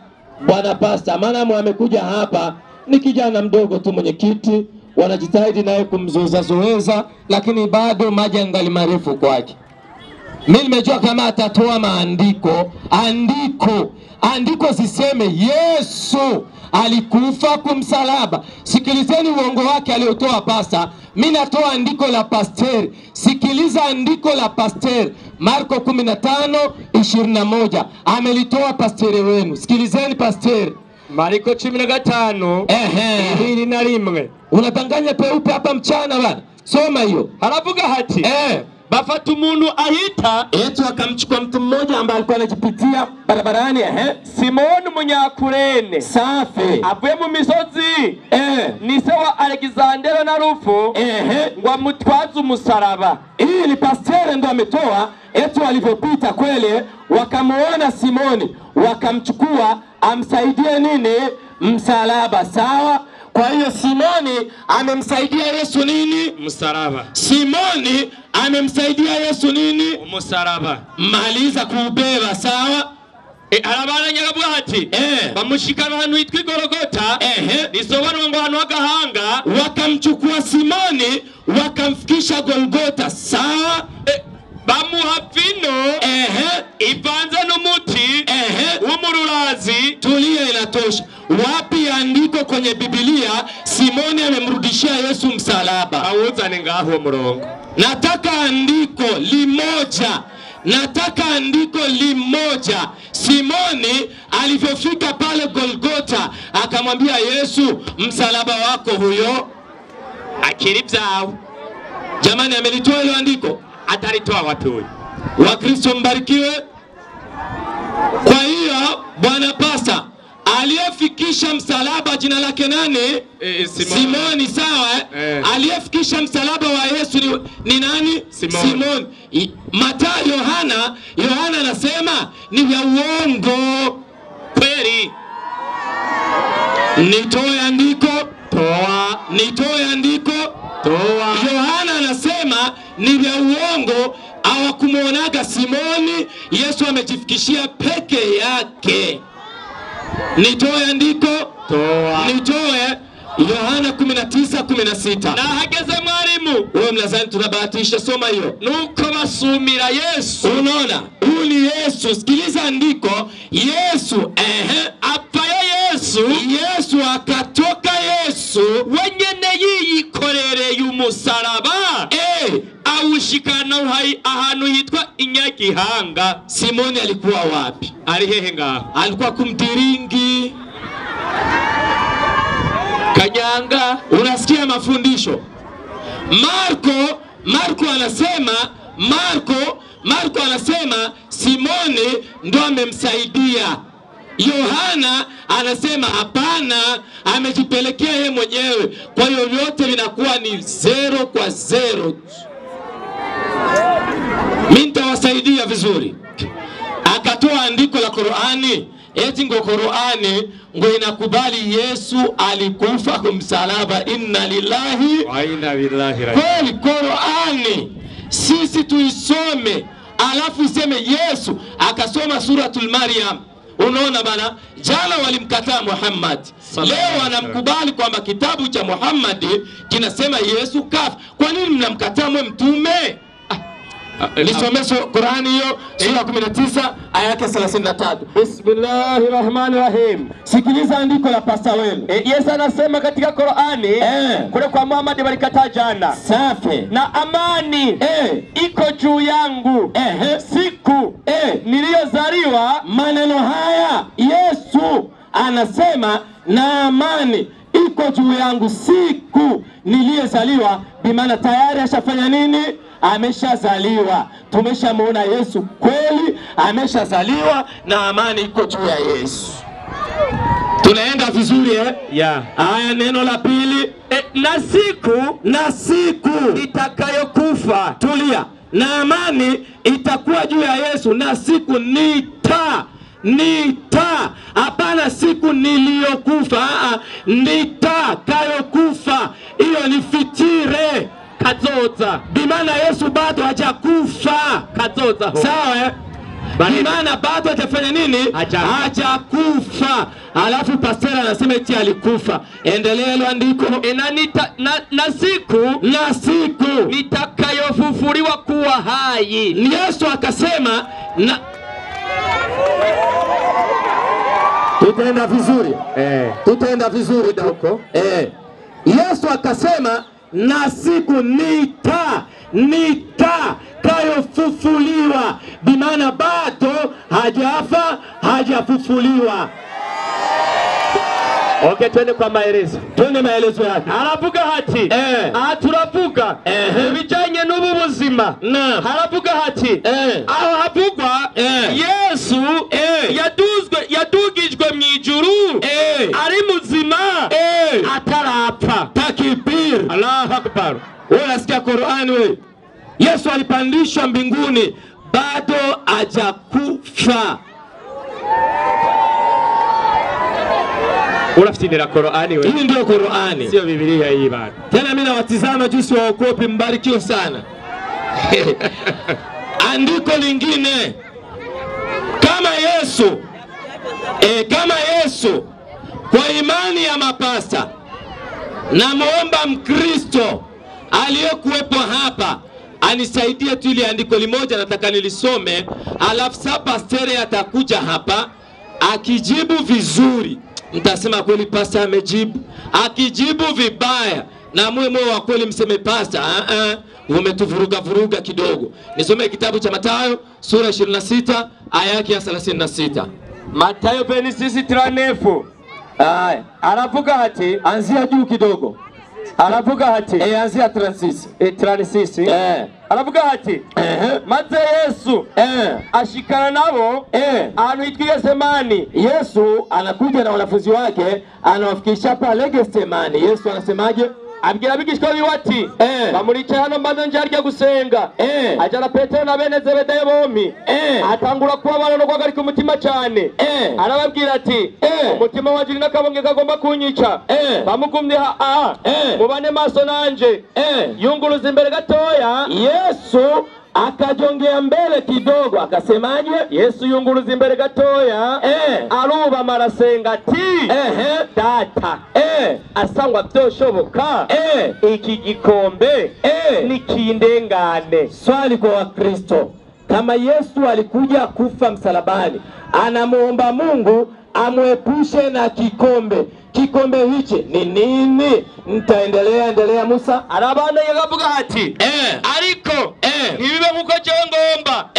bwana pasta, maana amekuja hapa ni kijana mdogo tu, mwenyekiti wanajitahidi naye kumzoeza zoeza, lakini bado maji angali marefu kwake. Mimi nimejua kama atatoa maandiko, andiko ziseme Yesu alikufa kumsalaba. Sikilizeni uongo wake aliotoa pasta. Mimi natoa andiko la pastor. Sikiliza andiko la pastor. Marko 15:21 amelitoa pastor wenu. Sikilizeni pastor. Marko 15 21. Unatanganya peupe hapa mchana bana. Soma hiyo. Haravuga hati. Bafata umuntu ahita. Yesu akamchukua mtu mmoja ambaye alikuwa anajipitia barabarani, Simoni Munyakurene. Safi. Avuye mu misozi. Ni se wa Alexandero na Rufo. Ngo amutwaze umusaraba. Hii ni pastor ndo ametoa. Yesu alipopita kwele wakamuona Simoni, wakamchukua amsaidie nini? Msalaba. Sawa? Kwa hiyo Simoni amemsaidia Yesu nini? Msalaba. Simoni amemsaidia Yesu nini? Msalaba. Maliza kuubeba, sawa? Arabana aravuga ati bamushikana ahantu hitwa Igorogota, risobanura ngo ahantu h'agahanga. Wakamchukua Simoni wakamfikisha Golgota, sawa? Bamuha vino ivanze n'umuti w'umururazi. Tulia, inatosha. Wapi andiko kwenye Biblia Simoni amemrudishia Yesu msalaba? Awuzane ngaho murongo. Nataka andiko limoja. Nataka andiko limoja. Simoni alivyofika pale Golgota akamwambia Yesu, msalaba wako huyo. Akiri byawe. Jamani, amelitoa hilo andiko? Atalitoa wapi huyo? Wakristo mbarikiwe. Kwa hiyo bwana pasta aliyefikisha msalaba jina lake nani? Simoni, sawa? Aliyefikisha msalaba wa Yesu ni nani? Simoni. Mathayo, Yohana anasema ni vya uongo. Kweli. Nitoe andiko? Toa. Nitoe andiko? Toa. Yohana anasema ni vya uongo, hawakumuonaga Simoni, Yesu amejifikishia peke yake. Nitoe andiko? Toa. Nitoe Yohana 19:16. Na hageze mwalimu. Wewe mlazani tunabahatisha, soma hiyo. Nuko basumira Yesu. Unaona? Huyu ni Yesu. Sikiliza andiko. Yesu apfayo Yesu. Yesu akatoka Yesu wenyene yiyikorereye umusaraba. Awushika Ashikana ahantu hitwa Inyagihanga. Simoni alikuwa wapi? Ari hehe ngaho? Alikuwa kumtiringi Kanyanga. Unasikia mafundisho? Marko anasema, Marko anasema Simoni ndo amemsaidia. Yohana anasema hapana, amejipelekea yeye mwenyewe. Kwa hiyo vyote vinakuwa ni 0 kwa 0. Mimi nitawasaidia vizuri. Akatoa andiko la Qur'ani, eti ngo Qur'ani ngo inakubali Yesu alikufa kumsalaba. Inna lillahi wa inna ilaihi raji'un. Kweli Qur'ani sisi tuisome, alafu iseme Yesu akasoma Suratul Maryam. Unaona bana, jana walimkataa Muhammad, leo wanamkubali kwamba kitabu cha Muhammad kinasema Yesu kafa. Kwa nini mnamkataa mwe mtume? Nisomeshe Qur'ani hiyo sura 19 aya yake 33. Bismillahirrahmanirrahim. Sikiliza andiko la pasta wenu. Yesu anasema katika Qur'ani, kule kwa Muhammad walikataa jana. Safi. Na amani iko juu yangu siku niliyozaliwa. Maneno haya Yesu anasema na amani iko juu yangu siku niliyezaliwa, bimaana tayari ashafanya nini? Ameshazaliwa. Tumeshamuona Yesu kweli ameshazaliwa na amani iko juu ya Yesu. Tunaenda vizuri eh? Yeah. Aya, neno la pili. Na siku itakayokufa. Tulia. Na amani itakuwa juu ya Yesu na siku nita, hapana siku niliyokufa, nitakayokufa. Hiyo ni futur. Kazoza. Bimaana Yesu bado hajakufa. Kazoza. Sawa eh? Bimaana bado hajafanya nini? Hajakufa. Alafu pastor anasema eti alikufa. Endelea ile andiko. Na siku nitakayofufuliwa kuwa hai. Yesu akasema na tutaenda vizuri. Tutaenda vizuri huko. Yesu akasema na siku nitakayofufuliwa, bimaana bado hajafa, hajafufuliwa. Okay, twende kwa maelezo. Twende maelezo yake. Aravuga hati aha turavuga ibijanye n'ubu buzima. Haravuga hati aho havugwa Yesu yadugijwe mu ijuru ari muzima atarapfa. Takbir. Allahu Akbar. Wewe unasikia Qur'an wewe? Yesu alipandishwa mbinguni bado hajakufa. Unafitinira Qur'ani wewe. Hii ndio Qur'ani. Sio Biblia hii bado. Tena mimi nawatizama jinsi waokopi, mbarikiwe sana. Andiko lingine, kama Yesu kwa imani ya mapasta, namuomba Mkristo aliyekuwepo hapa anisaidie tu ile andiko limoja nataka nilisome, alafu sasa pastere atakuja hapa akijibu vizuri mtasema kweli pasta amejibu. Akijibu vibaya na muwe moyo wa kweli mseme pasta umetuvuruga vuruga kidogo. Nisome kitabu cha Mathayo sura 26 aya yake ya 36. Mathayo 26:39. Aya, aravuga ati, anzia juu kidogo. Aravuga ati, anzia 36. 36. Aravuga ati, maze Yesu ashikana nabo ahantu hitwa Getsemani. Yesu anakuja na wanafunzi wake, anawafikisha pale Getsemani. Yesu anasemaje? Abwira abigishwa biwe ati, bamuricaye hano mbanze nje harya gusenga. Ajana Petero na bene Zebedayo bombi. Atangura kubabara no guhagarika umutima cyane. Arababwira ati, umutima wanje uri n'akabonge kagomba kunyica. Bamugumye ha mubane maso nanje. Yunguruza imbere gatoya. Yesu akajongea mbele kidogo akasemaje? Yesu yunguruza imbere gatoya arubama arasenga ati, data asangwa byoshoboka iki gikombe nikindengane. Swali kwa Wakristo, kama Yesu alikuja kufa msalabani, anamuomba Mungu amwepushe na kikombe. Kikombe hichi ni nini? Nitaendelea endelea Musa. Arabana yakavuga ati ariko ntibibe nkuko jewe ngomba,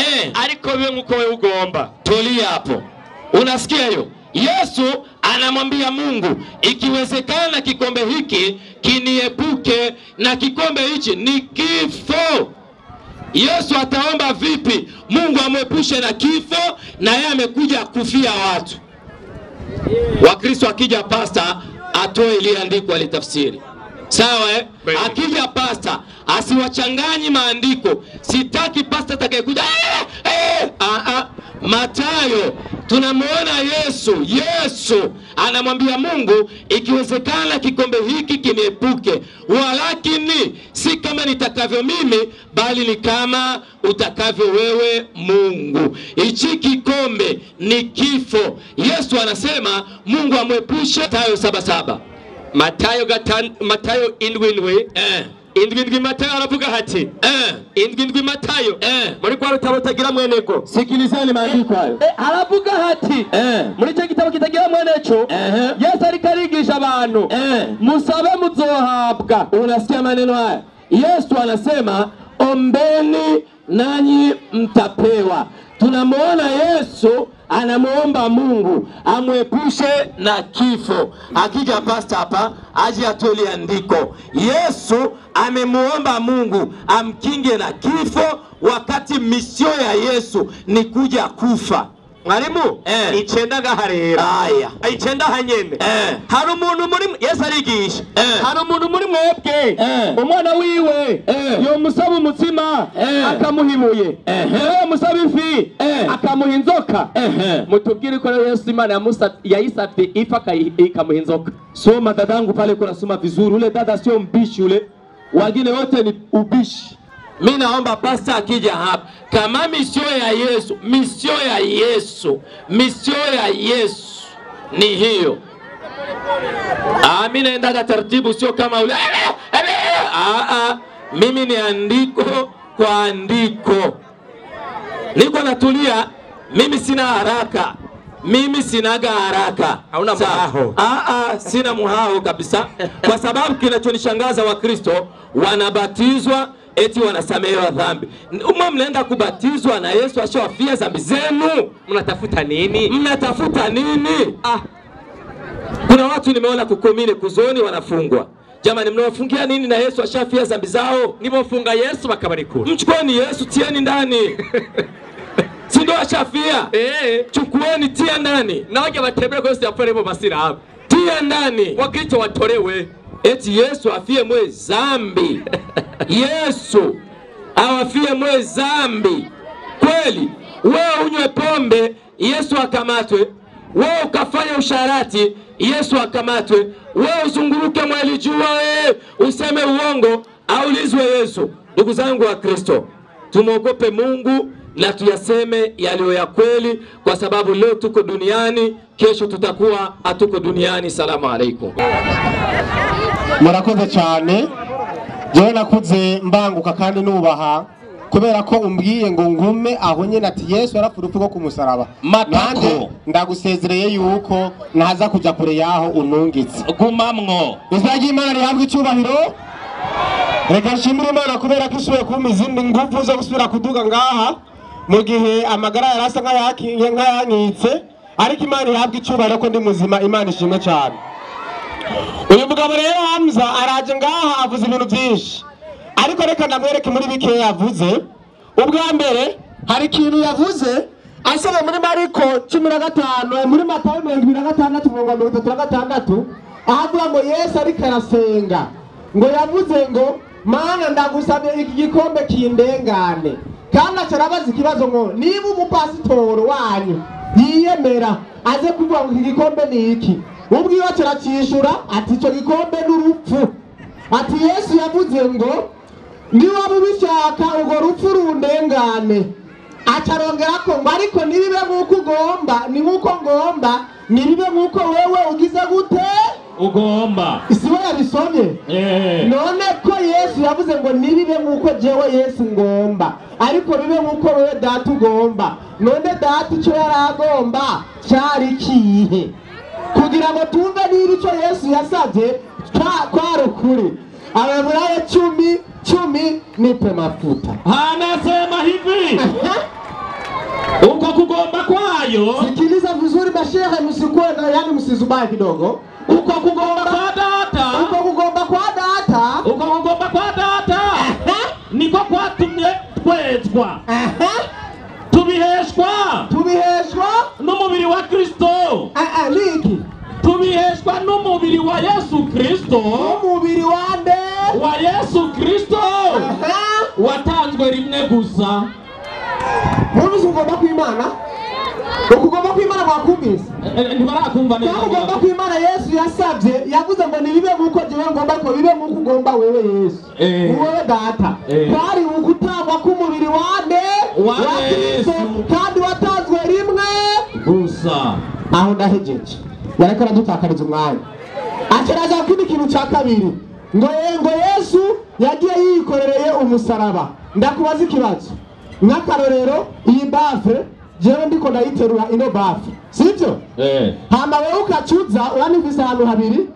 ariko bibe nkuko wewe ugomba. Tulia hapo. Unasikia hiyo? Yesu anamwambia Mungu, ikiwezekana kikombe hiki kiniepuke, na kikombe hichi ni kifo. Yesu ataomba vipi Mungu amwepushe na kifo, na yeye amekuja kufia watu? Wakristo akija pasta atoe ile andiko alitafsiri. Sawa eh? Akija pasta asiwachanganyi maandiko. Sitaki pasta atakayekuja Mathayo tunamuona Yesu. Yesu anamwambia Mungu, ikiwezekana kikombe hiki kiniepuke, walakini si kama nitakavyo mimi, bali ni kama utakavyo wewe Mungu. Hichi kikombe ni kifo. Yesu anasema Mungu amwepushe. Mathayo 7:7. Mathayo Mathayo 7:7. 7:7 Mathayo aravuga hati 7:7 Mathayo muri kwa rutabo rutagira mweneko. Sikilizeni maandiko hayo. Aravuga hati muri cyo gitabo kitagira mweneco Yesu ariko arigisha abantu, musabe muzohabwa. Unasikia maneno haya? Yesu anasema ombeni nanyi mtapewa. Tunamuona Yesu anamuomba Mungu amwepushe na kifo. Akija pasta hapa aje atoe andiko. Yesu amemuomba Mungu amkinge na kifo, wakati misio ya Yesu ni kuja kufa. Mwalimu, icenda gaharera. Aya. Icenda hanyene. Hari umuntu muri Yesu arigisha. Hari umuntu muri mwebwe. Umwana wiwe yomusaba umutsima akamuha ibuye. Yomusaba ifi akamuha inzoka. Mutubwire ko Yesu Imana yayisabye ifi ikamuha inzoka. Soma dadangu pale, kuna soma vizuri. Ule dada sio mbishi ule. Wengine wote ni ubishi. Mimi naomba pasta akija hapa, kama misio ya Yesu, misio ya Yesu, misio ya Yesu ni hiyo. Mimi naenda taratibu, sio kama ule. Mimi ni andiko kwa andiko. Niko natulia, mimi sina haraka. Mimi sinaga haraka. Hauna muhao. Sina muhao kabisa. Kwa sababu kinachonishangaza Wakristo wanabatizwa eti wanasamehewa dhambi. Umma mnaenda kubatizwa na Yesu ashawafia dhambi zenu. Mnatafuta nini? Mnatafuta nini? Kuna watu nimeona kukumine kuzoni wanafungwa. Jamani, mnawafungia nini na Yesu ashafia dhambi zao? Nimefunga Yesu bakabarikura. Mchukueni Yesu tieni ndani. Si ndio ashafia? Chukueni tia ndani. Na waje batembere kwa Yesu yapere bo basira. Tia ndani. Wakristo watolewe. Eti Yesu afie mwe zambi. Yesu awafie mwe zambi. Kweli, wewe unywe pombe, Yesu akamatwe. Wewe ukafanya usharati, Yesu akamatwe. Wewe uzunguruke mweli jua, useme uongo, aulizwe Yesu. Ndugu zangu wa Kristo, tumuogope Mungu na tuyaseme yaliyo ya kweli, kwa sababu leo tuko duniani, kesho tutakuwa hatuko duniani. Salamu alaikum. Murakoze cyane. Jewe nakuze mbanguka kandi nubaha, kubera ko umbwiye ngo ngume aho nyene ati Yesu yarapfuye urupfu rwo kumusaraba. Matako, ndagusezereye yuko ntaza kuja kure yaho unungitse. Gumamwo. Izina ry'Imana rihabwe icyubahiro. Reka nshimire Imana kubera ko isubiye kumpa izindi nguvu zo gusubira kuduga ngaha mu gihe amagara yarasa nk'ayankitse, ariko Imana ihabwe icyubahiro ko ndi muzima. Imana ishimwe cyane. Uyu mugabo rero Hamza araje ngaha avuze ibintu byinshi, ariko reka ndamwereke muri bike yavuze. Ubwa mbere hari ikintu yavuze asoma muri Mariko 15, muri Matayo 26 36, ahavuga ngo Yesu ariko arasenga, ngo yavuze ngo Mana ndagusabye iki gikombe kindengane. Kandi acarabaza ikibazo ngo niba umupasitoro wanyu yiyemera aze kuvuga ngo iki gikombe ni iki, ubwiwe acaracyishura ati icyo gikombe n'urupfu. Ati Yesu yavuze ngo niba ubishaka urwo rupfu rundengane. Acarongera ko ngo ariko nibibe nk'uko ugomba, ni nk'uko ngomba, nibibe nk'uko wewe ugize gute ugomba. Isiwe yabisomye. None ko Yesu yavuze ngo nibibe nk'uko jewe Yesu ngomba, ariko bibe nk'uko wewe data ugomba. None data icyo yaragomba cyari kihe? Kugira ngo tumve niba icyo Yesu yasabye kwari ukuri. Abaheburayo 10:10 nipe mafuta. Anasema hivi, uko kugomba kwayo. Sikiliza vizuri mashehe, msikuwe na yani msizubae kidogo. Uko kugomba kwa data, uko kugomba kwa data, uko kugomba kwa data niko kwatumye twezwa, tubiheshwa, tubiheshwa n'umubiri wa Kristo. Niki tubiheshwa n'umubiri wa Yesu Kristo, umubiri wa nde? Wa Yesu Kristo watanzwe rimwe gusa. Mwumvise ukugomba kw'Imana? Ukugomba kw'Imana mwakumvise? Ntibarakumva neza. Ukugomba kw'Imana Yesu yasabye, yavuze ngo nibibe nk'uko jewe ngomba, ko bibe nk'uko ugomba wewe Yesu, wewe data. Kwari ugutangwa k'umubiri wa nde? Wa Kristo, kandi watanzwe rimwe gusa. Aho ndahejeje, yariko aradutakariza umwanya. Acaraza kindi kintu ca kabiri, ngo Yesu yagiye yikorereye umusaraba. Ndakubaza ikibazo, nk'akarorero iyi bafre jewe ndiko ndayiterura ino bafre, sivyo? Hama wewe ukacuza, uranifise ahantu habiri,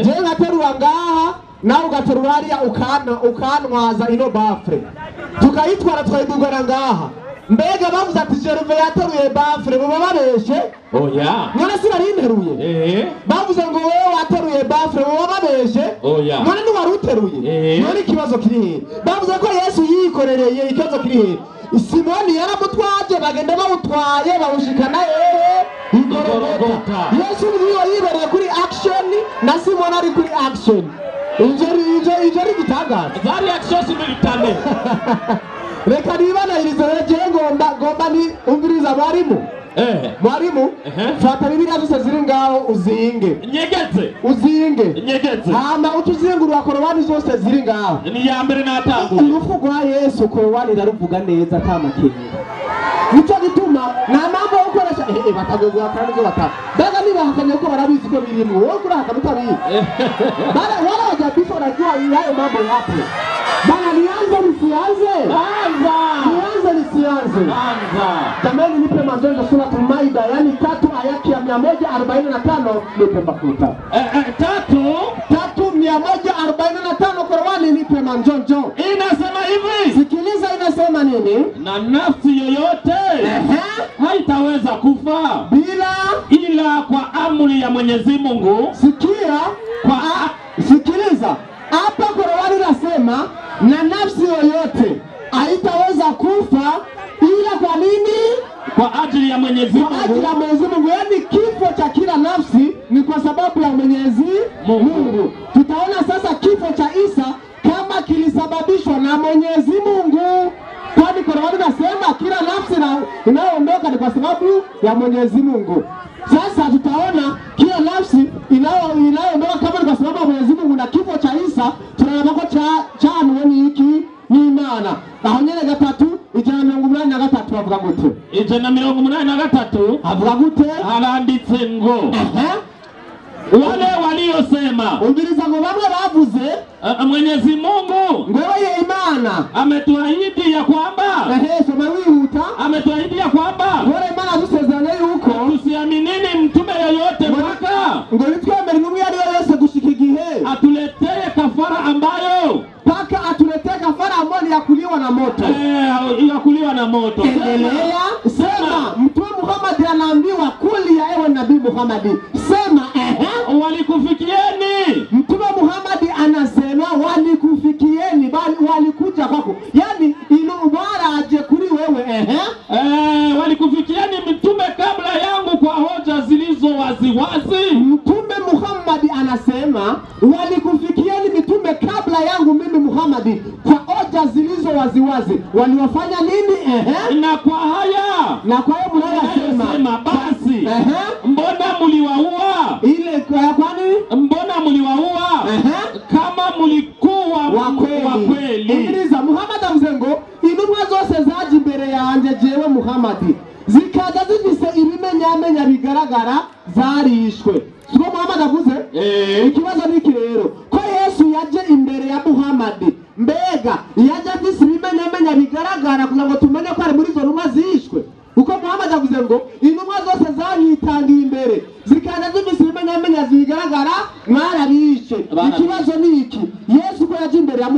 jewe nkaterura ngaha nawe ugaterura hariya, ukantwaza ino bafre, tukayitwara tukayidugana ngaha. Mbega bavuze ati Gerve yateruye bafre, muba babeshe? Oya. None sinarinteruye? Bavuze ngo wewe wateruye bafre, muba babeshe? Oya. None ntiwari uteruye? None ikibazo kiri hehe? Bavuze ko Yesu yikorereye, ikibazo kiri hehe? Simoni yaramutwaje, bagenda bawutwaye bawushikana hehe? Igorogota. Yesu niyo yibereye kuri action na Simoni ari kuri action. Ivyo ari igitangaza. Zari action simultane. Reka nibanahirize rero, jewe ngomba ni umviriza mwarimu. Mwarimu, fata Bibiliya zose ziri ngaho uzinge. Nyegeze. Uzinge. Nyegeze. Hama utuzingurura korowani zose ziri ngaho. Ni ya mbere natanguye. Urupfu rwa Yesu korowani iraruvuga neza ata makenga. Nico gituma nta mpamvu yo gukoresha batagogwa kandi ngo bata. Mbega nibahakanye ko barabizi ko birimwo, wowe urahakana utabizi. Wala hawajabisha, wanajua hayo mambo yapo. Bana, nianze nisianze? Anza. Nianze nisianze? Anza. Jamani, nipe Majengo Suratul Maida, yani 3 ayati ya 145, nipe mafuta. 3 145 Qur'ani, nipe manjonjo. Inasema hivi. Sikiliza, inasema nini? Na nafsi yoyote haitaweza kufa bila ila kwa amri ya Mwenyezi Mungu. Sikia, sikiliza. Hapa Qur'ani inasema na nafsi yoyote haitaweza kufa ila kwa nini? Kwa ajili ya Mwenyezi Mungu. Kwa ajili ya Mwenyezi Mungu. Yaani kifo cha kila nafsi ni kwa sababu ya Mwenyezi Mungu. Tutaona sasa kifo cha Isa kama kilisababishwa na Mwenyezi Mungu. Kwani Qur'ani inasema kila nafsi inayoondoka ni kwa sababu ya Mwenyezi Mungu. Sasa tutaona kila nafsi inayoondoka kama ni kwa sababu ya Mwenyezi Mungu, na kifo cha Isa tunaona ko cha ni iki ni Imana. Aho nyene 3 183 avuga gute? 183 avuga gute? Haranditse ngo wale waliosema, umviriza ngo bamwe bavuze Mwenyezi Mungu ngo yeye Imana ametuahidi ya kwamba, soma wihuta, ametuahidi ya kwamba ngo Imana adusezeranye yuko tusiaminini mtume yoyote mpaka ngo nitwemere intumwa iyo yose gushika igihe atuletee kafara ambayo paka atuletee kafara ambayo ni ya kuliwa na moto. Ya kuliwa na moto. Endelea. Sema Mtume Muhammad anaambiwa kuli ya ewe Nabii Muhammad. Sema walikufikieni. Mtume Muhammad anasema walikufikieni, bali walikuja kwako. Yaani ilo aje kuri wewe walikufikieni mtume kabla yangu kwa hoja zilizo waziwazi. Mtume Muhammad anasema walikufikieni mitume kabla yangu mimi Muhammad kwa hoja zilizo waziwazi. Waliwafanya nini? Na kwa haya, na kwa hiyo mnayosema basi mbona mliwaua? Ile kwani mbona mliwaua kama mlikuwa wa kweli? Umviriza Muhammad avuze ngo intumwa zose zaje imbere yanje jewe Muhammad zikaza zifise ibimenyamenya bigaragara zarishwe. Siko Muhammad avuze? Ikibazo niki rero ko Yesu yaje imbere ya Muhammad, mbega yaje afise ibimenyamenya bigaragara kugira ngo tumenye ko ari muri izo ntumwa zishwe? Uko Muhammad avuze ngo intumwa zose zanyitangiye imbere zikaza zifise ibimenyamenya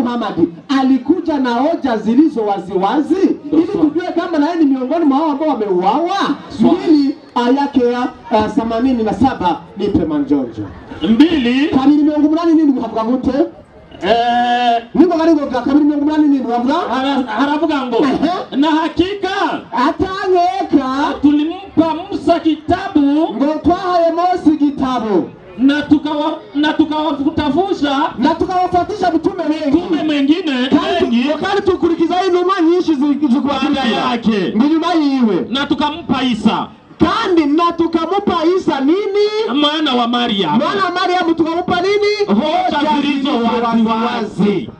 Muhammad alikuja na hoja zilizo waziwazi ili tujue kama naye ni miongoni mwa hao ambao wameuawa? 2 aya yake ya 87 nipe manjonjo. 2 287 havuga gute? Ningo garingo 287 havuga haravuga ngo na hakika atanyeka tulimpa Musa kitabu, ngo twahaye Mose kitabu na tukawafutafusha na tukawafatisha mitume wengi, tume mwingine wengi, kandi tukurikiza intumwa nyinshi baada yake nyuma yiwe, na tukampa Isa, kandi na tukamupa Isa nini? Mwana wa Mariamu, mwana wa Mariamu tukamupa nini? Hoja zilizo waziwazi.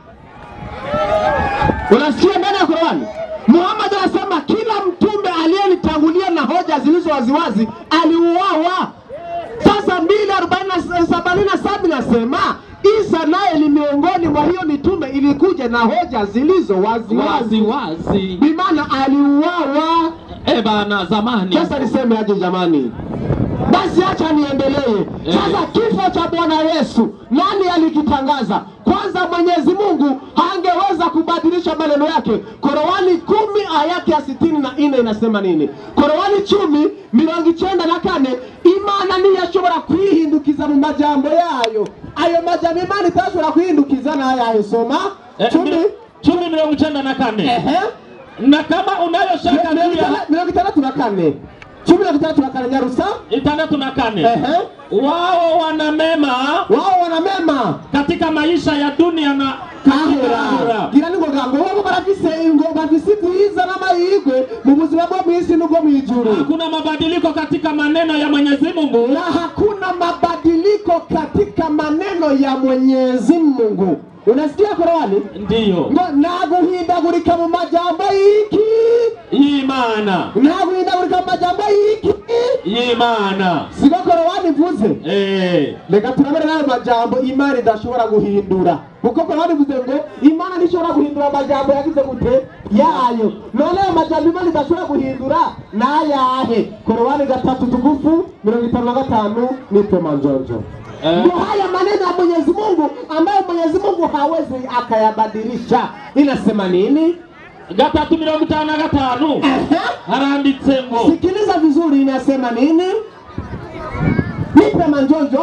Unasikia ndani ya Qur'an Muhammad anasema kila mtume aliyenitangulia na hoja zilizo waziwazi aliuawa. Sasa 2:47 nasema Isa naye ni miongoni mwa hiyo mitume ilikuja na hoja zilizo waziwazi, wazi. Bimaana aliuawa. Bana zamani. Sasa niseme aje jamani? Basi acha niendelee. Sasa kifo cha Bwana Yesu nani alikitangaza? Kwanza Mwenyezi Mungu hangeweza kubadilisha maneno yake. Korowani 10 ayati ya 64 inasema nini? Korowani 10:94 Imana ntiyashobora kwihindukiza mu majambo yayo. Ayo majambo Imana itashobora kwihindukiza na yayo. Soma 10:94. Na kama unayo shaka 64 10:64 nyarusa 64. Wao wana mema, wao wana mema katika maisha ya dunia na kahera. Gira ngo gango wao barafise ngo bafise byiza n'amahirwe mu buzima bwo mwisi n'ubwo mwijuru. Hakuna mabadiliko katika maneno ya Mwenyezi Mungu, na hakuna mabadiliko katika maneno ya Mwenyezi Mungu. Unasikia Qur'ani? Ndiyo. Na guhindagurika mu majambo iki Imana. Na guhindagurika mu majambo iki Imana. Siko Qur'ani ivuze? Reka turabere nayo majambo Imana idashobora guhindura. Kuko Qur'ani ivuze ngo Imana ntishobora guhindura amajambo yagize gute yayo. None ayo majambo Imana idashobora guhindura nayahe? Qur'ani 3:55 nipe manjonjo. Ndio haya maneno ya Mwenyezi Mungu ambayo Mwenyezi Mungu hawezi akayabadilisha. Inasema nini? 3:55. Haranditse ngo. Sikiliza vizuri, inasema nini? Nipe manjonjo.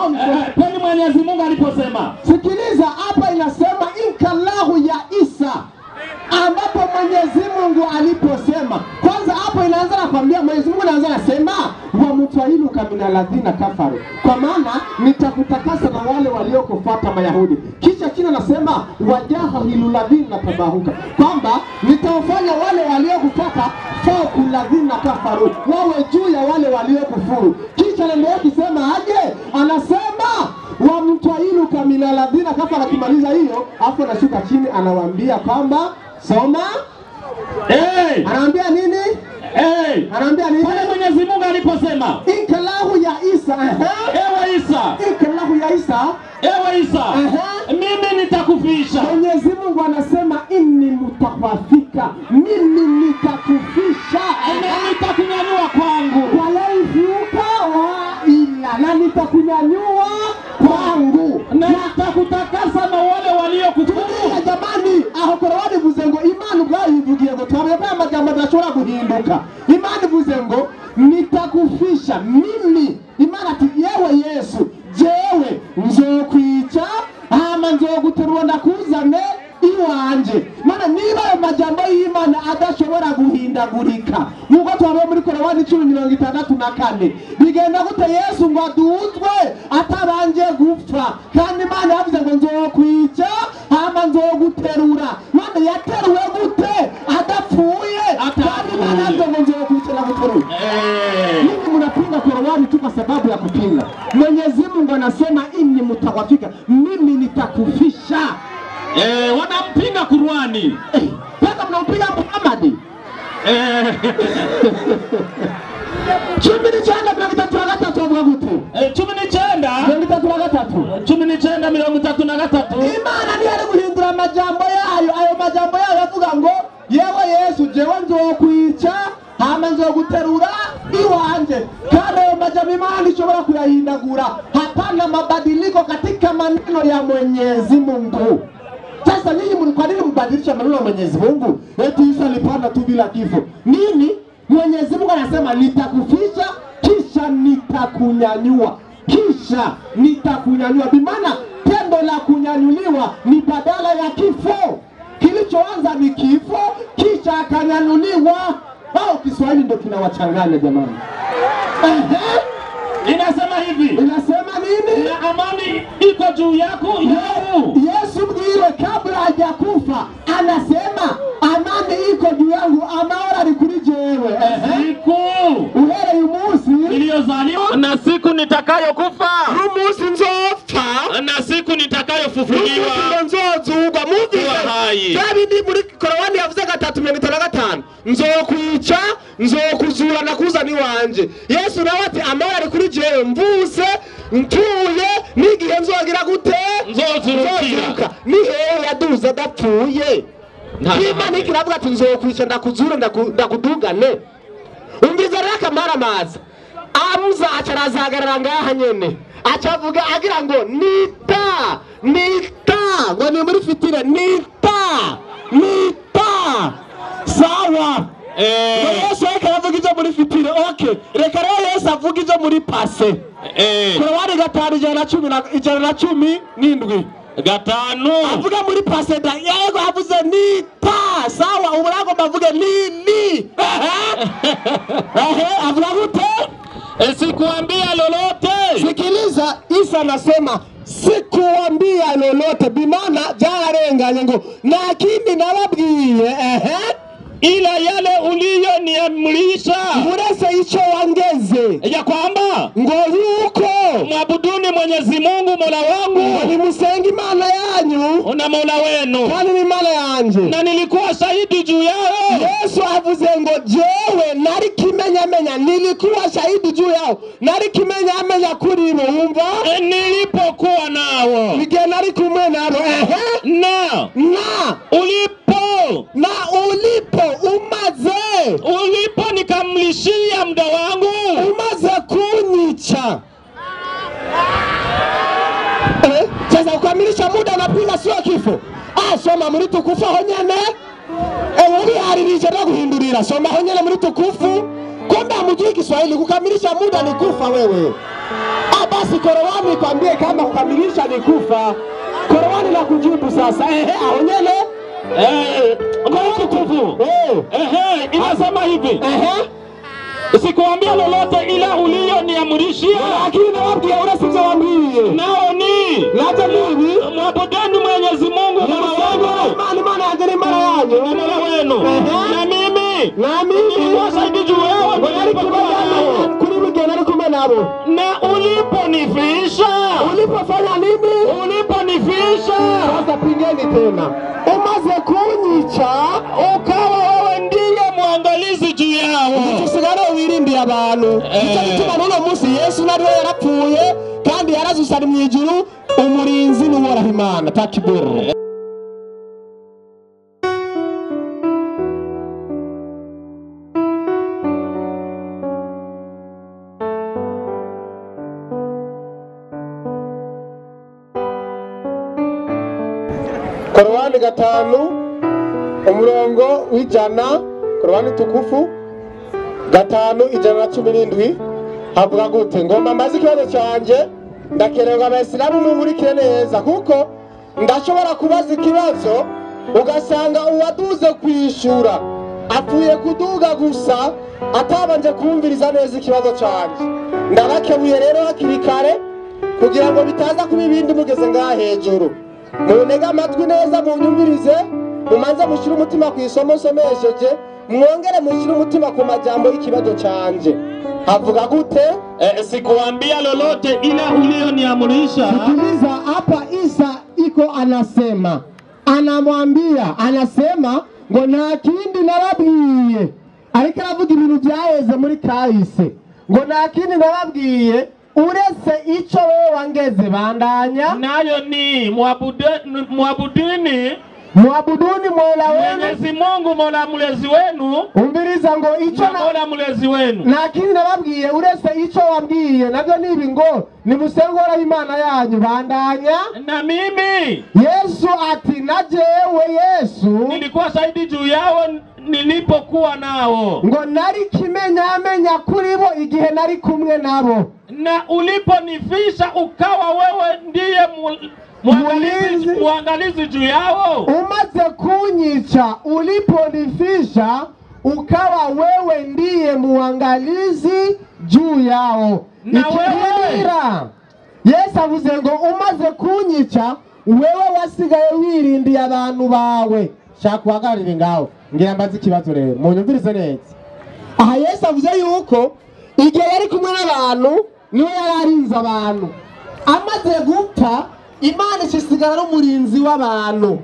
Kwani Mwenyezi Mungu aliposema? Sikiliza hapa, inasema inkalahu ya Isa, ambapo Mwenyezi Mungu aliposema. Kwanza hapo inaanza na kwambia Mwenyezi Mungu anaanza anasema wa mutwahiluka minaladhina kafaru, kwa maana nitakutakasa na wale waliokufuata Mayahudi. Kisha chini anasema wajahiluladhina tabahuka, kwamba nitawafanya wale waliokufuata faukuladhina kafaru, wawe juu ya wale waliokufuru. Kisha anaendelea kusema aje? Anasema wa mutwahiluka minaladhina kafaru. Akimaliza hiyo afu anashuka chini anawaambia kwamba soma. Anaambia nini? Anaambia nini? Pale Mwenyezi Mungu aliposema inkalahu ya Isa, ewe Isa, inkalahu ya Isa, ewe Isa, mimi nitakufisha. Mwenyezi Mungu anasema inni mutawafika, mimi nitakufisha, na nitakunyanyua kwangu, walaifuka wa ila, na nitakunyanyua kwangu, na nitakutakasa na wale waliokukufuru. Jamani, aho Qur'ani ivuze ngo Imana ubwayo ivugiye ngo twabye amajambo adashobora guhinduka. Imana ivuze ngo nitakufisha mimi. Imana ati yewe Yesu, jewe nzokwica hama nzoguterura ndakuzane iwanje. Mana niba ayo majambo y'Imana adashobora guhindagurika nkuko twabonye muri Korowani 10:64, bigenda gute Yesu ngo aduzwe atabanje gupfa? Kandi Imana yavuze ngo nzokwica hama nzoguterura. Mana yateruwe gute adapfuye? Kandi Imana yavuze ngo nzokwica na guterura. Ninyi mnapinga Korowani tu kwa sababu ya kupinga. Mwenyezi Mungu anasema inni mutawafika, mimi nitakufisha. Wanampinga Qur'ani. Paka mnampinga Muhammad. 19:33 avuga gute? 19:33. 19:33. Imana niyo ari guhindura amajambo yayo. Ayo majambo yayo avuga ngo yewe Yesu jewe nzokwica hama nzoguterura iwanje. Kandi ayo majambo Imana ishobora kuyahindagura. Hapana mabadiliko katika maneno ya Mwenyezi Mungu. Sasa nyinyi kwa nini mbadilisha maneno ya Mwenyezi Mungu? Eti Isa alipanda tu bila kifo. Nini? Mwenyezi Mungu anasema nitakufisha kisha nitakunyanyua. Kisha nitakunyanyua. Bimaana tendo la kunyanyuliwa ni badala ya kifo. Kilichoanza ni kifo kisha akanyanyuliwa. Au Kiswahili ndio kinawachanganya jamani. Inasema hivi. Inasema nini? Na amani iko juu yako. Yesu mwenyewe kabla hajakufa anasema amani iko juu yangu, amahoro ari kuri jewe. Siku uhereye umunsi niliyozaliwa na siku nitakayokufa, n'umunsi nzopfa na siku nitakayofufuliwa, nzozugwa. Mumvise bya bindi muri Korowani yavuze 3:55, nzokwica nzokuzura nakuzana iwanje. Yesu nawe ati amahoro ari kuri jewe, mvuse ntuye n'igihe nzogira gute? Nzozuruka. Ni hehe yaduze adapfuye? Imana ikiravuga ati nzokwica ndakuzura ndakudugane. Umviza rero akamaramaza amuza acarazahagarara ngaha nyene acavuga agira ngo nita nita, ngo ni muri fitire nita nita. Sawa. Yesu ariko aravuga ibyo muri fitire. Okay, reka rero Yesu avuga ibyo muri pase. Korowani 5:117 5 avuga muri pase da yego avuze nita. Sawa, ubu nagomba avuge ni ni. Avuga gute? Sikuambia lolote. Sikiliza, Isa anasema sikuambia lolote, bimaana byararenganye ngo nta kindi nababwiye ila yale uliyoniamrisha, uretse ico wangeze, ya kwamba ngo yuko mwabuduni Mwenyezi Mungu Mola wangu, nimusenge Imana yanyu na Mola wenu, kandi ni Imana yanje, na nilikuwa shahidi juu yao. Yesu avuze ngo jewe nari kimenyamenya, nilikuwa shahidi juu yao, nari kimenyamenya kuri bo. Umva, nilipokuwa nao, nige nari kumwe nabo. Na ulipo na ulipo umaze ulipo nikamlishia muda wangu, umaze kunyicha. Sasa kukamilisha muda unapinga sio kifo. Soma muri tukufu aho nyene. Uri haririje no guhindurira. Soma aho nyene muri tukufu. Kumbe hamjui Kiswahili, kukamilisha muda ni kufa wewe. Basi Korowani kwambie kama kukamilisha ni kufa. Korowani la kujibu sasa. Aho nyene. Tukufu. Inasema hivi. Sikuambia lolote ila uliyoniamrishia, lakini nawambia uretse ibyo wambwiye. Nao ni nabyo nibi mwabudeni Mwenyezi Mungu Mola wangu, Imana Imana yanjye ni Imana yanyu na Mola wenu, na mimi nilikuwa shahidi juu yao nilipokuwa nao, kuri bigena nari kumwe nabo. Na uliponifisha, ulipofanya nini? Uliponifisha. Sasa pingeni tena, umaze kunyica ukawa wewe ndiye mwangalizi juu yao. Tusigare wirindira abantu. Nicyo gituma n'uno munsi Yesu nariwe yarapfuye kandi yarazutse ari mu ijuru, umurinzi ni Uhoraho Imana. Takbir. Korowani 5 umurongo w'ijana, Korowani tukufu 5:117 havuga gute? Ngomba mbaze ikibazo cyanjye, ndakerewe abayisilamu mumurikire neza, kuko ndashobora kubaza ikibazo ugasanga uwaduze kwishura apfuye kuduga gusa atabanje kumviriza neza ikibazo cyanjye. Ndabakebuye rero hakiri kare kugira ngo bitaza kuba ibindi mugeze ngaha hejuru. Munega amatwi neza, munyumvirize, mumanze mushyire umutima ku isomo nsomesheje, mwongere mushyire umutima ku majambo y'ikibazo cyanjye. Havuga gute? Sikuambia lolote ila uliyoniamrisha. Sikiliza hapa, Isa iko anasema, anamwambia, anasema ngo nta kindi nababwiye, ariko aravuga ibintu byaheze muri kahise, ngo nta kindi nababwiye uretse ico wewe wangeze. Bandanya nayo ni mwabudini Muabuduni Mola wenu, Mwenyezi Mungu Mola mlezi wenu. Umviriza ngo ico na Mola mlezi wenu. Na kindi nababwiye uretse ico wambwiye navyo nibi ngo nimusengora Imana yanyu bandanya. Na mimi Yesu ati na jewe Yesu nilikuwa shahidi juu yao nilipokuwa nao. Ngo nari kimenyamenya kuri bo igihe nari kumwe nabo. Na uliponifisha ukawa wewe ndiye muangalizi juu yao. Umaze kunyica, uliponifisha ukawa wewe ndiye muangalizi juu yao. Na wewe Yesu avuze ngo umaze kunyica wewe wasigaye wirindiye abantu bawe. Shaka uhagararire ngaho ngira mbaze ikibazo rero munyumvirize neza. Aha Yesu avuze yuko igihe yari kumwe n'abantu niwe yari arinze abantu, amaze gupfa Imana isigara ari umurinzi w'abantu.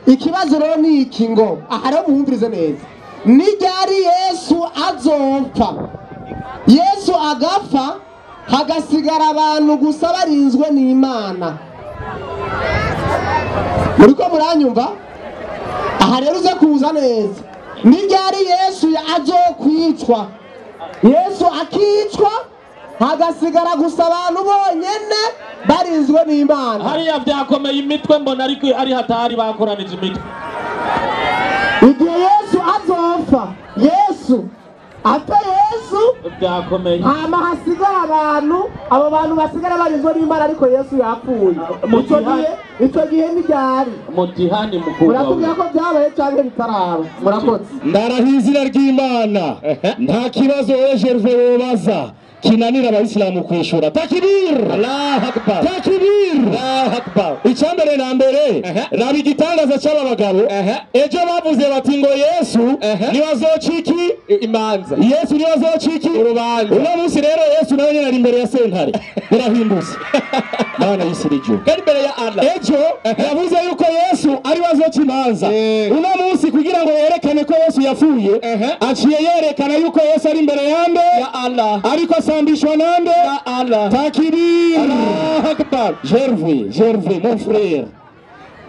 Ikibazo rero ni iki ngo aha rero muhumvirize neza, ni ryari Yesu azopfa? Yesu agapfa hagasigara abantu gusa barinzwe n'Imana. Muriko muranyumva? Aha rero uze kuza neza, ni ryari Yesu azokwicwa? Yesu akicwa hagasigara gusa abantu bonyene barinzwe n'Imana. Hariya vyakomeye imitwe mbona ariko ari hatari bakoranije imitwe. Igihe Yesu azopfa, Yesu apfa, Yesu vyakomeye hama hasigara abantu, abo bantu basigara barinzwe n'Imana ariko Yesu yapfuye. Ico gihe ni ryari? Mutihani mukubwa. Muratubwira ko byabaye canke bitaraba? Murakoze. Ndarahiye izina ry'Imana, nta kibazo Gervais wobaza kinanira abayisilamu kwishura. Takbir! Allahu Akbar! Takbir! Allahu Akbar! Icambere na mbere raba igitangaza cy'aba bagabo. Ejo bavuze bati ngo Yesu niwe azociki imanza, Yesu niwe azociki urubanza. Uno munsi rero Yesu nawe nyene ari imbere ya sentare, birahindutse. Mana y'isirije kandi imbere ya Allah. Ejo yavuze yuko Yesu ari we azoca imanza. Uno munsi kugira ngo yerekane ko Yesu yapfuye, aciye yerekana yuko Yesu ari imbere yande ya Allah, ariko asambishwa nande ya Allah. Takbir! Allahu Akbar! Gervais mon frère,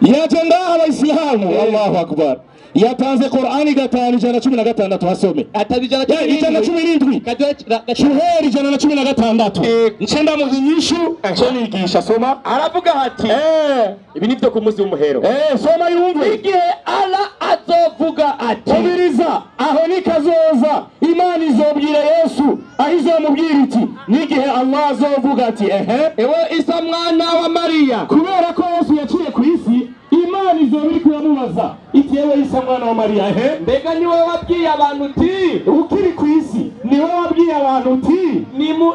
yaje ngaha abayisilamu. Allahu Akbar! Yatanze Qur'ani 5:116 hasome. 117 Shuheri 116 nce ndamuha inyishu nce nigisha. Soma. Aravuga ati ibi nivyo ku munsi w'umuhero. Soma yumve. Igihe Allah azovuga ati umviriza, aho ni kazoza Imana izobwira Yesu, aho izomubwira iti n'igihe Allah azovuga ati ewe Isa mwana wa Mariya. Kubera ko Yesu yaciye ku isi, Imana izoba iri kuramubaza iti ewe Isa mwana wa Mariya, mbega niwe wabwiye abantu uti ukiri ku isi niwe wabwiye abantu uti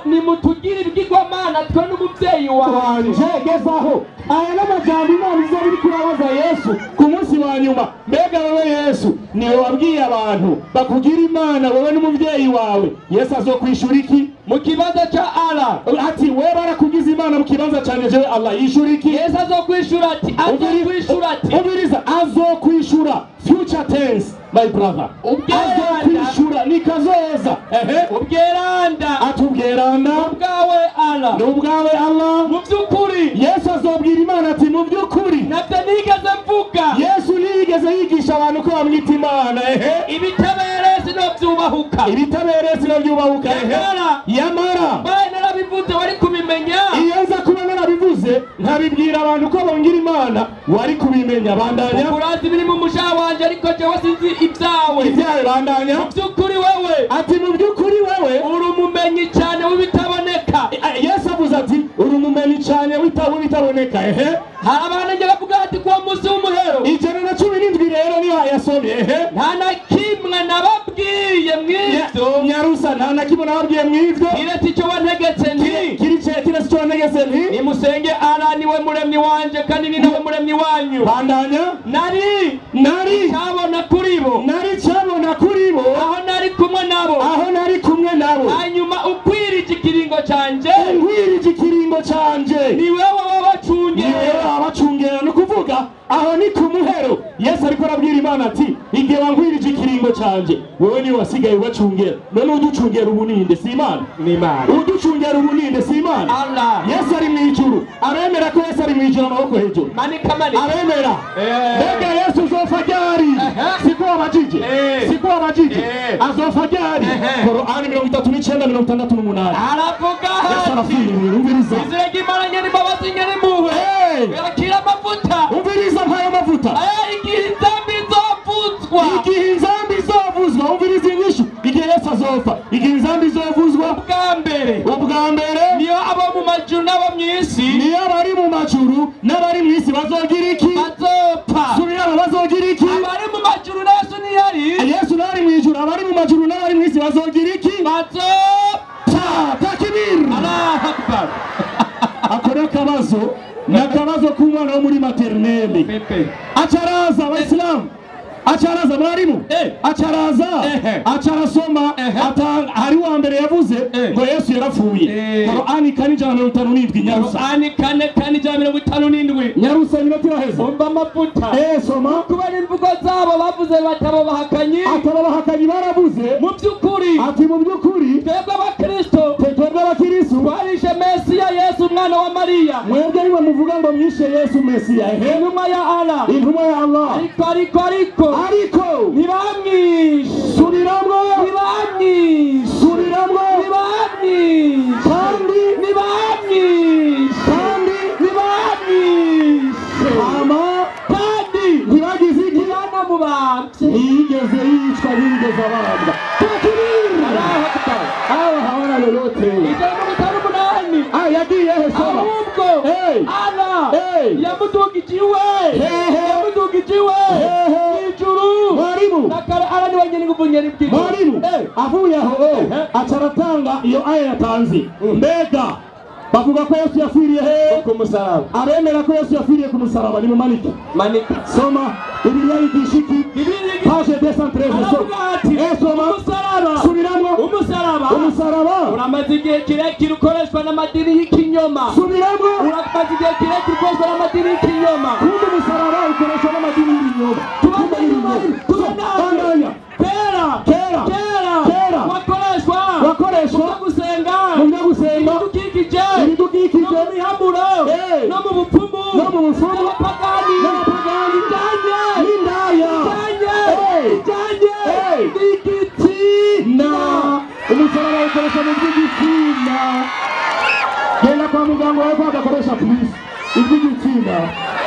nimutugire ibigirwamana twe n'umuvyeyi wanje. Gezaho aya n'amajambo Imana izoba iri kurabaza Yesu ku munsi wa nyuma. Mbega wewe Yesu niwe wabwiye abantu bakugira Imana wewe n'umuvyeyi wawe? Yesu azokwishura iki mu kibanza ca Allah? Ati we barakugize Imana mu kibanza canje jewe Allah. Yishura iki? Yesu azokwishura ati, azokwishura ati, umviriza, azokwishura future tense my brother. Azokwishura ni kazoza. Ubweranda atubweranda ubwawe Allah, n'ubwawe Allah. Mu by'ukuri Yesu azobwira Imana ati mu by'ukuri ntabyo nigeze mvuga. Yesu ntiyigeze yigisha abantu ko bamwita Imana. Ibitabere sinovyubahuka, ibitabere sinovyubahuka. Yamara mbaye narabivuze wari kubimenya. Iyo nza kuba narabivuze nkabibwira abantu ko bongira Imana wari kubimenya. Bandanya. Urazi biri mu mushaha wanje ariko jewe sinzi ibyawe. Ibyawe bandanya. Mu by'ukuri wewe, ati mu by'ukuri wewe uri umumenyi cyane w'ibitaboneka. Yesu avuze ati uri umumenyi cyane w'ibitaboneka. Hari abantu njye bavuga ati kuwa munsi w'umuhero 117 rero niyo yasomye. Nta na kimwe nababwiye mw'ivyo. Nyarusa nta na kimwe nababwiye mw'ivyo. Kiretse icyo wantegetse nti, kiretse icyo wantegetse nti nimusenge Allah niwe muremyi wanje kandi ni nawe muremyi wanyu. Bandanya. Nari cyabona kuri bo, nari cyabona kuri bo aho nari kumwe nabo, aho nari kumwe nabo. Hanyuma ukwirije ikiringo canje, nkwirije ikiringo canje, ni wewe wabacungera, ni wewe wabacungera. Ni kuvuga aho ni ku muhero. Yesu ariko arabwira Imana Imana ati igihe wangwirije ikiringo canje wewe ni wasigaye ubacungera, none uducungera ubu ninde? Si Imana? Ni Imana. Uducungera ubu ninde? Si Imana? Allah. Yesu ari mu ijuru. Aremera ko Yesu ari mu ijuru, amaboko hejuru. Manika manika. Aremera. Mbega Yesu uzofa ryari? Siko wabajije. Siko wabajije. Azofa ryari? Korani 39 68. Aravuga Yesu arapfiriye, umviriza. Izina ry'Imana nyene imbabazi nyene impuhwe. Yakira amavuta. Umviriza mpayo mavuta. Igihe inzambi izovuzwa. Igihe inzambi izovuzwa, umviriza inyishu. Igihe Yesu azopfa, igihe inzambi izovuzwa ubwa mbere. Ubwa mbere niyo abo mu majuru n'abo mu isi. Niyo abari mu majuru n'abari mu isi bazogira iki? Bazopfa. Subiramo, bazogira iki? Abari mu majuru na Yesu ntiyari. Yesu ntari mu ijuru, abari mu majuru n'abari mu isi bazogira iki? Bazopfa. Takbir. Allahu Akbar. Akora akabazo nakabazo k'umwana wo muri maternelle. Acaraza abayisilamu, acaraza mwarimu, acaraza, acarasoma, hari wa mbere yavuze ngo Yesu yarapfuye. Korani 457 nyarusa. Korani 4 457 nyarusa iminota iraheze. Umva amavuta. Soma. Kubera imvugo zabo bavuze batabo bahakanyi. Atabo bahakanyi baravuze. Mu by'ukuri. Ati mu by'ukuri. Twebwe abakristo. Twebwe abakristo. Twarishe Mesiya Yesu umwana wa Mariya. Mwebwe niwe muvuga ngo mwishe Yesu Mesiya. Intumwa ya Allah. Intumwa ya Allah. Ariko ariko ariko ntibamwishe. Subiramwo. Ntibamwishe. Subiramwo. Ntibamwishe. Kandi ntibamwishe. Kandi ntibamwishe. Ama kandi ntibagize iki? Ntibanamubambye. Ntiyigeze yicwa, ntiyigeze abambwa. Takbir! Allahu Akbar. Hawa hawana lolote. 158. Ah, yagiye he? Soma. Ahubwo Allah yamudugije iwe. Yamudugije iwe. Ijuru. Mwarimu. Nakare Allah ni wenyine nguvu nyene bw'ijuru. Mwarimu. Avuye aho acaratanga iyo aya yatanze. Mbega bavuga ko Yesu yapfiriye he? Ku musaraba. Aremera ko Yesu yapfiriye ku musaraba ni mumanike. Manika. Soma. Bibiliya yigisha iki? Page 213. Aravuga ati soma. Umusaraba. Subiramwo. Umusaraba. Umusaraba. Uramaze igihe kirekire ukoreshwa n'amadini y'ikinyoma. Subiramwo. Uramaze igihe kirekire ukoreshwa n'amadini y'ikinyoma. Kumbe umusaraba ukoreshwa n'amadini y'ibinyoma. Tubandanya. Kera. Kera. Kera. Kera. Wakoreshwa. Wakoreshwa. Mu gusenga. Mu byo gusenga. Ibidukikije. Ibidukikije. No mu mihamuro. No mu bupfumu. No mu bupfumu. N'abapagani. N'abapagani. Ijanye. N'indaya. Ijanye. Ijanye. N'igitsina. Umusaraba ukoresha mu by'igitsina. Genda kwa muganga wawe ko badakoresha pulisi. Iby'igitsina.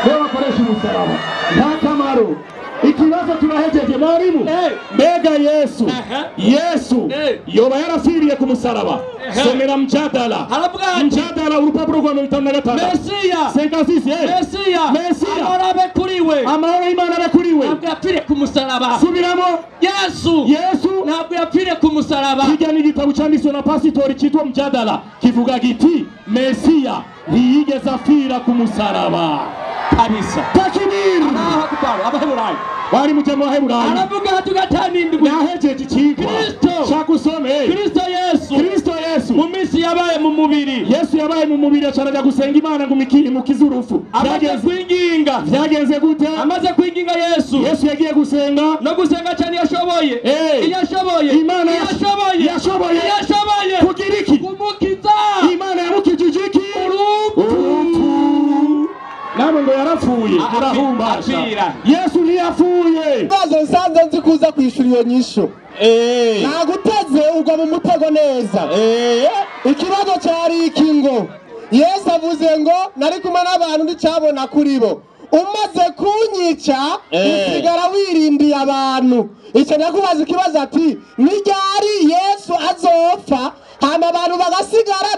Niyo bakoresha umusaraba. Nta kamaro. Ikibazo turahejeje mwarimu. Mbega Yesu. Yesu yoba yarapfiriye ku musaraba. Somera mjadala. Mjadala urupapuro rwa 56. Mesiya. 56. Mesiya. Mesiya. Amahoro abe kuri we. Amahoro y'Imana abe kuri we. Ntabwo yapfiriye ku musaraba. Subiramo. Yesu. Yesu ntabwo yapfiriye ku musaraba. Kijya n'igitabo cyanditswe na pasitori cyitwa Mjadala kivuga giti Mesiya ntiyigeze apfira ku musaraba. Kabisa. Takbir! Allahu Akbar. Abaheburayo. Wari mujya mu Baheburayo. Aravuga ati 57. Nahejeje ikigwa. Kristo. Shaka usome. Kristo Yesu. Kristo Yesu. Mu minsi yabaye mu mubiri. Yesu yabaye mu mubiri aca gusenga Imana ngo imukize urupfu. Amaze kwinginga. Byagenze gute? Amaze kwinginga Yesu. Yesu yagiye gusenga. No gusenga cyane yashoboye. Yashoboye. Imana yashoboye. Yashoboye. Yashoboye. Kugira iki? Kumukiza. Imana yamukijije iki? Urupfu. Namwe ngo yarapfuye murahumbasha. Yesu ntiyapfuye. Ibibazo nsanze nzi kuza kwishura iyo nyishu. Naguteze ugwa mu mutego neza. Ikibazo cyari iki ngo Yesu avuze ngo nari kumwe n'abantu ndicabona kuri bo. Umaze kunyica usigara wirindiye abantu. Icyo nakubaza ikibazo ati ni ryari Yesu azopfa hama abantu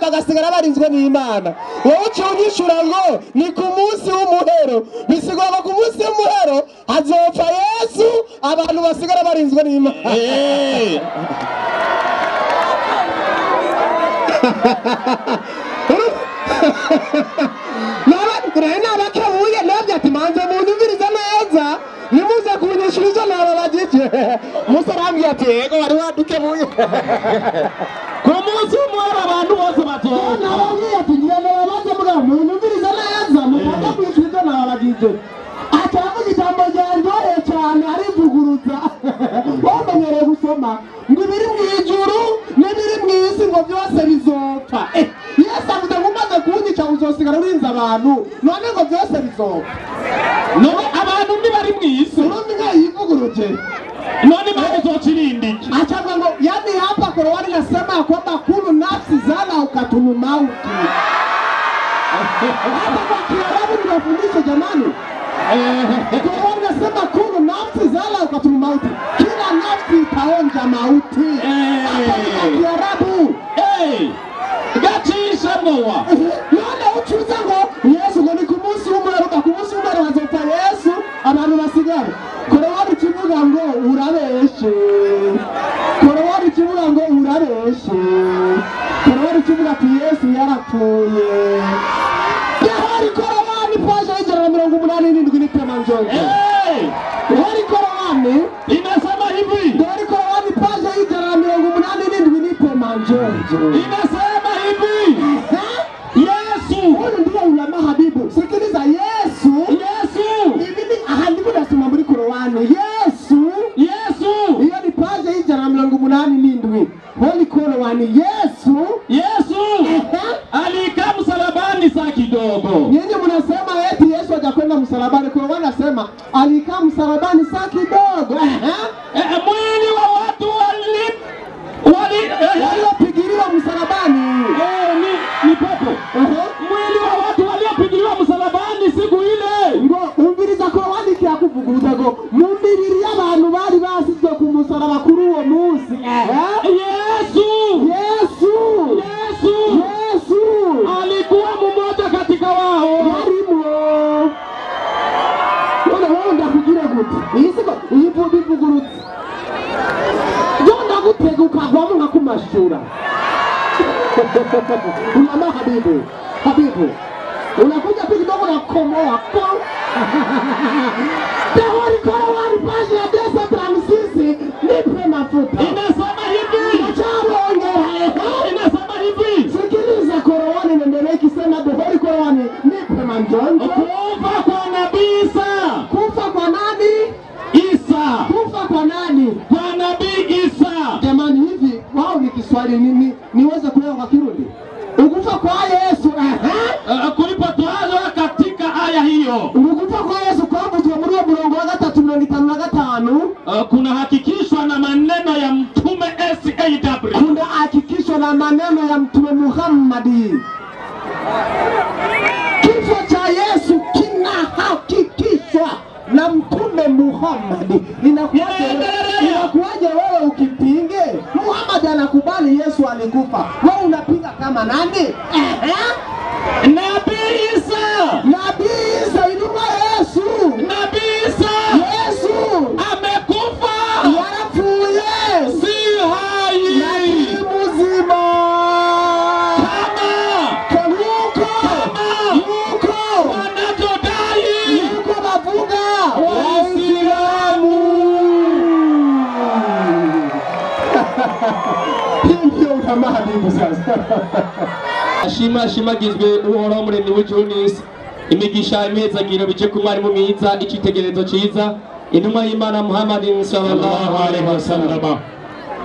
bagasigara barinzwe n'Imana? Wowe uciye unyishura ngo ni ku munsi w'umuhero. Bisigura ngo ku munsi w'umuhero hazopfa Yesu abantu basigara barinzwe n'Imana. Nabakebuye nabyo ati manze munyumvirize neza nimuze kunyishura ivyo nababajije. Musa arambwiye ati yego wari wadukebuye. Ku munsi w'umuhero abantu bose bazoza. Nababwiye ati ngira nababaze mugabo munyumvirize neza mutaza kwishura ivyo nababajije. Aca aravuga ijambo ryanjyoheye cyane arivuga. usoma ngo ibiri mu ijuru n'ibiri mu isi ngo byose bizopfa. Yesu avuze ngo umaze kunyica uzosigara urinze abantu, none ngo byose bizopfa. None abantu ntibari mu isi, urumva inka yivuguruje. None Imana izocirindi iki? Achavuga ngo yani hapa Korowani nasema kwamba kulu nafsi zala ukatulu mauti. Hapa kwa Kiarabu ni mafundisho jamani. Korowani nasema kulu nafsi zala ukatulu mauti, kila nafsi itaonja mauti. Hapa ni kwa Kiarabu. Gacisha mowa. None ucuza ngo Yesu ngo ni ku munsi w'umuheruka, ku munsi w'umuheruka hazopfa Yesu abantu basigara. Korowani kivuga ngo urabeshe. Korowani kivuga ngo urabeshe. Korowani kivuga ati Yesu yarapfuye. Yahari Korowani paje 187 ni manjonjo. Yahari Korowani inasema hivi. Yahari Korowani paje 187 ni manjonjo. Inasema hivi. Yesu huyu ndiye ulama Habibu. Sikiliza, Yesu. Yesu. Mimi ahandiko nasoma muri Korowani. Yesu. Yesu. Hiyo ni paje 187. Holy Korowani. Yesu. Yesu. Alikaa msalabani saa kidogo. Nyinyi mnasema eti Yesu hajakwenda msalabani. Korowani nasema alikaa msalabani saa kidogo. Mwili wa watu waliopigiliwa msalabani. Ni pepo. Mwili wa watu waliopigiliwa msalabani siku ile. Ngo umviriza Korowani kiyakuvuguruza ngo mu mibiri y'abantu bari basizwe ku musaraba kuri uwo munsi. Yesu. Yesu. Yesu. Yesu alikuwa mmoja katika wao. Yarimo. None wowe ndakugira gute? Iyi siko iyi bivugurutse. Yo ndagutega ukagwamo nkakumashura. Ulama Habibu. Habibu. Unakuja tu kidogo na komoa. Tehori Korowani paji ya 236 nipe mafuta. Inasema hivi. Inasema hivi. Sikiliza Korowani inaendelea ikisema Tehori Korowani nipe manjonjo. Kufa kwa Nabii Isa. Kufa kwa nani? Isa. Kufa kwa nani? Kwa Nabii Isa. Jamani, hivi wao ni Kiswahili nini? Niweze kuelewa kwa Kirundi. Ukufa kwa Yesu kulipotwazwa katika aya hiyo. Ukufa kwa Yesu kwavuzwe muri uwo murongo wa 355 kuna hakikishwa na maneno ya Mtume SAW. Kuna hakikishwa na maneno ya Mtume Muhammadi. Kifo cha Yesu kinahakikishwa na Mtume Muhammadi. Inakuwaje wewe ukipinge? Muhammad anakubali Yesu alikufa, wewe unapinga kama nani? Nabii Isa. Nabii Isa inuma Yesu. Nabii Isa. Yesu amekufa. Yarapfuye. Si hai. Lakini mzima. Kama yuko. Yuko. Wanachodai. Yuko bavuga. Waislamu. Hii ndio utamaa Habibu sasa. Ashima shimagizwe Uhoraho muremyi w'ijuru n'isi. Imigisha imezagiro bije ku mwarimu mwiza, icitegererezo ciza, intumwa y'Imana Muhammadin sallallahu alaihi wasallam.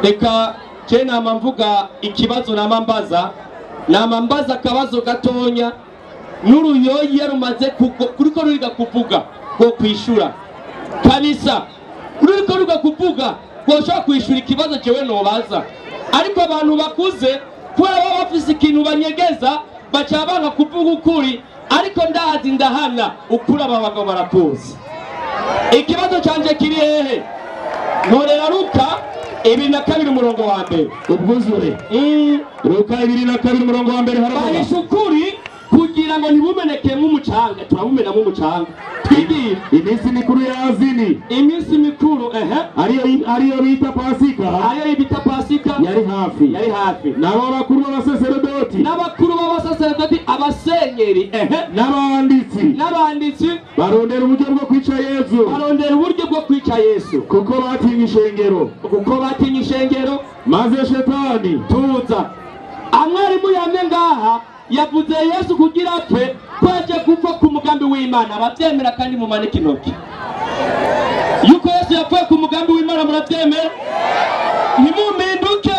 Reka je nama mvuga ikibazo nama mbaza akabazo gatonya n'uruyoya rumaze kuriko ruriga kuvuga rwo kwishura kabisa, ruriko ruriga kuvuga rwoshobora kwishura ikibazo jewe nobaza. Ariko abantu bakuze kubera baba bafise ikintu banyegeza baca banka kuvuga ukuri, ariko ndazi ndahamya ukuri aba bagabo barakuzi. Ikibazo canje kiri hehe? Nkorera Luka 22 umurongo wa mbere. Ubwuzure. Luka 22 umurongo wa mbere haravuga. Bahisha ukuri kugira ngo ntibumenekemo umucanga. Turabumenamo umucanga. Twigira iminsi mikuru ya Azini. Iminsi mikuru ariyo bita Pasika. Ariyo bita Pasika yari hafi. Yari hafi. Nabo bakuru b'abasaseredoti. N'abakuru b'abasaseredoti abasenyeri n'abanditsi. N'abanditsi barondera uburyo bwo kwica Yesu. Barondera uburyo bwo kwica Yesu. Kuko batinya ishengero. Kuko batinya ishengero. Maze shetani tuza. Amwarimu yamye ngaha yavuze Yesu kugira apfe kwaje gupfa ku mugambi w'Imana. Abavyemera kandi mumanike intoki. Yuko Yesu yapfuye ku mugambi w'Imana muravyemera? Ntimumpinduke.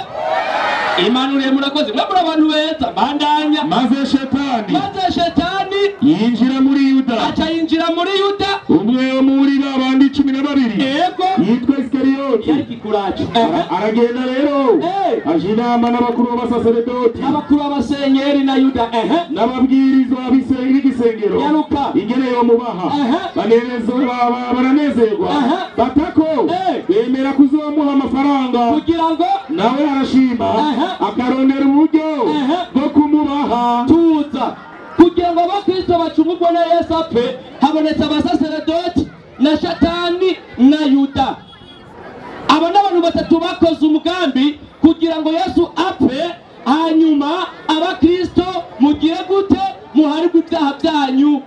Imanuriye murakoze mwe muri abantu beza bandanya. Maze shetani yinjira muri Yuda, aca yinjira muri Yuda, umwe wo muri babandi 12, yego, yitwa Isikariyoti, yari kikuracu. Aragenda rero aje inama n'abakuru b'abasaseredoti, n'abakuru b'abasenyeri na Yuda, n'ababwirizwa b'igisengero, ingene yomubaha. Baranezerwa batako bemera kuzomuha amafaranga kugira ngo nawe arashima, akarondera uburyo bwo kumubaha. Tuza kugira ngo abakristo bacungurwe na Yesu apfe, habonetse abasaseredoti na Shatani na Yuda. Abo ni abantu batatu bakoze umugambi kugira ngo Yesu apfe, hanyuma abakristo mugire gute? Muharirwe ibyaha byanyu.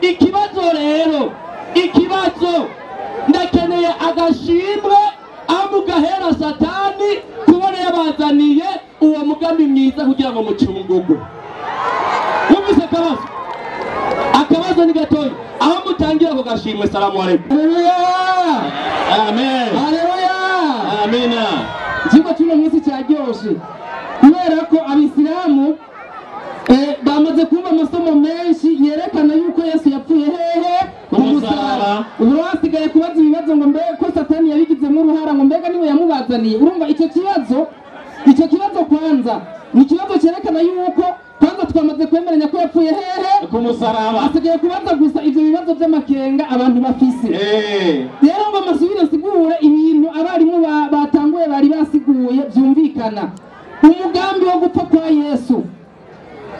Ikibazo rero, ikibazo ndakeneye agashimwe amugahera Satani kubona yabazaniye uwo mugambi mwiza kugira ngo mucungurwe. Wumvise akabazo? Akabazo ni gatoya aho mutangira ako gashimwe. Salamu alaikum. Haleluya, amen. Haleluya, amina. Ikigo cy'uno munsi cyaryoshe kubera ko abisilamu bamaze kumva amasomo menshi yerekana yuko Yesu yapfuye hehe? Ku musaraba. Ubu hasigaye kubaza ibibazo ngo mbe ko Satani yabigizemo uruhara, ngo mbega niwe yamubazaniye. Urumva icyo kibazo, icyo kibazo kwanza ni ikibazo cyerekana yuko kwanza twamaze kwemeranya ko yapfuye hehe? Ku musaraba. Hasigaye kubaza gusa ivyo bibazo by'amakenga abantu bafise. Rero ngo amasubire nsigure ibintu abarimu batanguye bari basiguye byumvikana. Umugambi wo gupfa kwa Yesu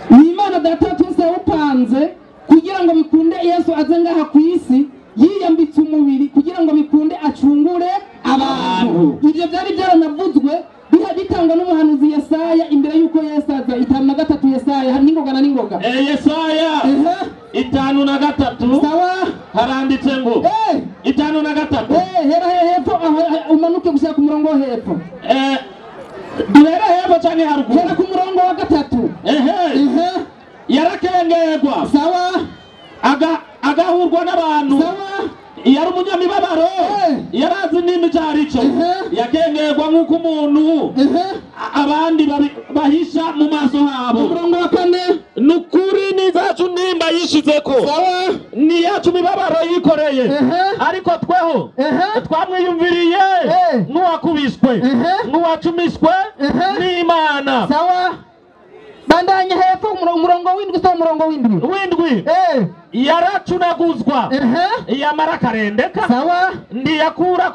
ni Imana Data twese yawupanze kugira ngo bikunde Yesu aze ngaha ku isi yiyambitse umubiri kugira ngo bikunde acungure abantu. Ibyo byari byaranavuzwe bitangwa n'umuhanuzi Yesaya imbere y'uko Yesu aza. 53 Yesaya n'ingoga na n'ingoga. Yesaya 53 sawa, haranditse ngo 53 hera hepfo aho umanuke gushaka umurongo wo hepfo. Duhera hepfo canke haruguru? Hera ku murongo wa 3. Yarakengerwa, sawa, agahurwa n'abantu, sawa, yari umunyamibabaro, yarazi n'imico arico, yakengerwa nk'uko umuntu abandi bahisha mu maso habo. Umurongo wa 4, nukuri ni zacu nimba yishizeko, sawa, ni yacu mibabaro yikoreye, ariko tweho twamwiyumviriye nk'uwakubiswe, nk'uwacumiswe n'Imana. Sawa, bandanye hepfo umurongo w'indwi. Sawa, umurongo w'indwi. Yaracunaguzwa, yamara akarendeka, sawa, ntiyakura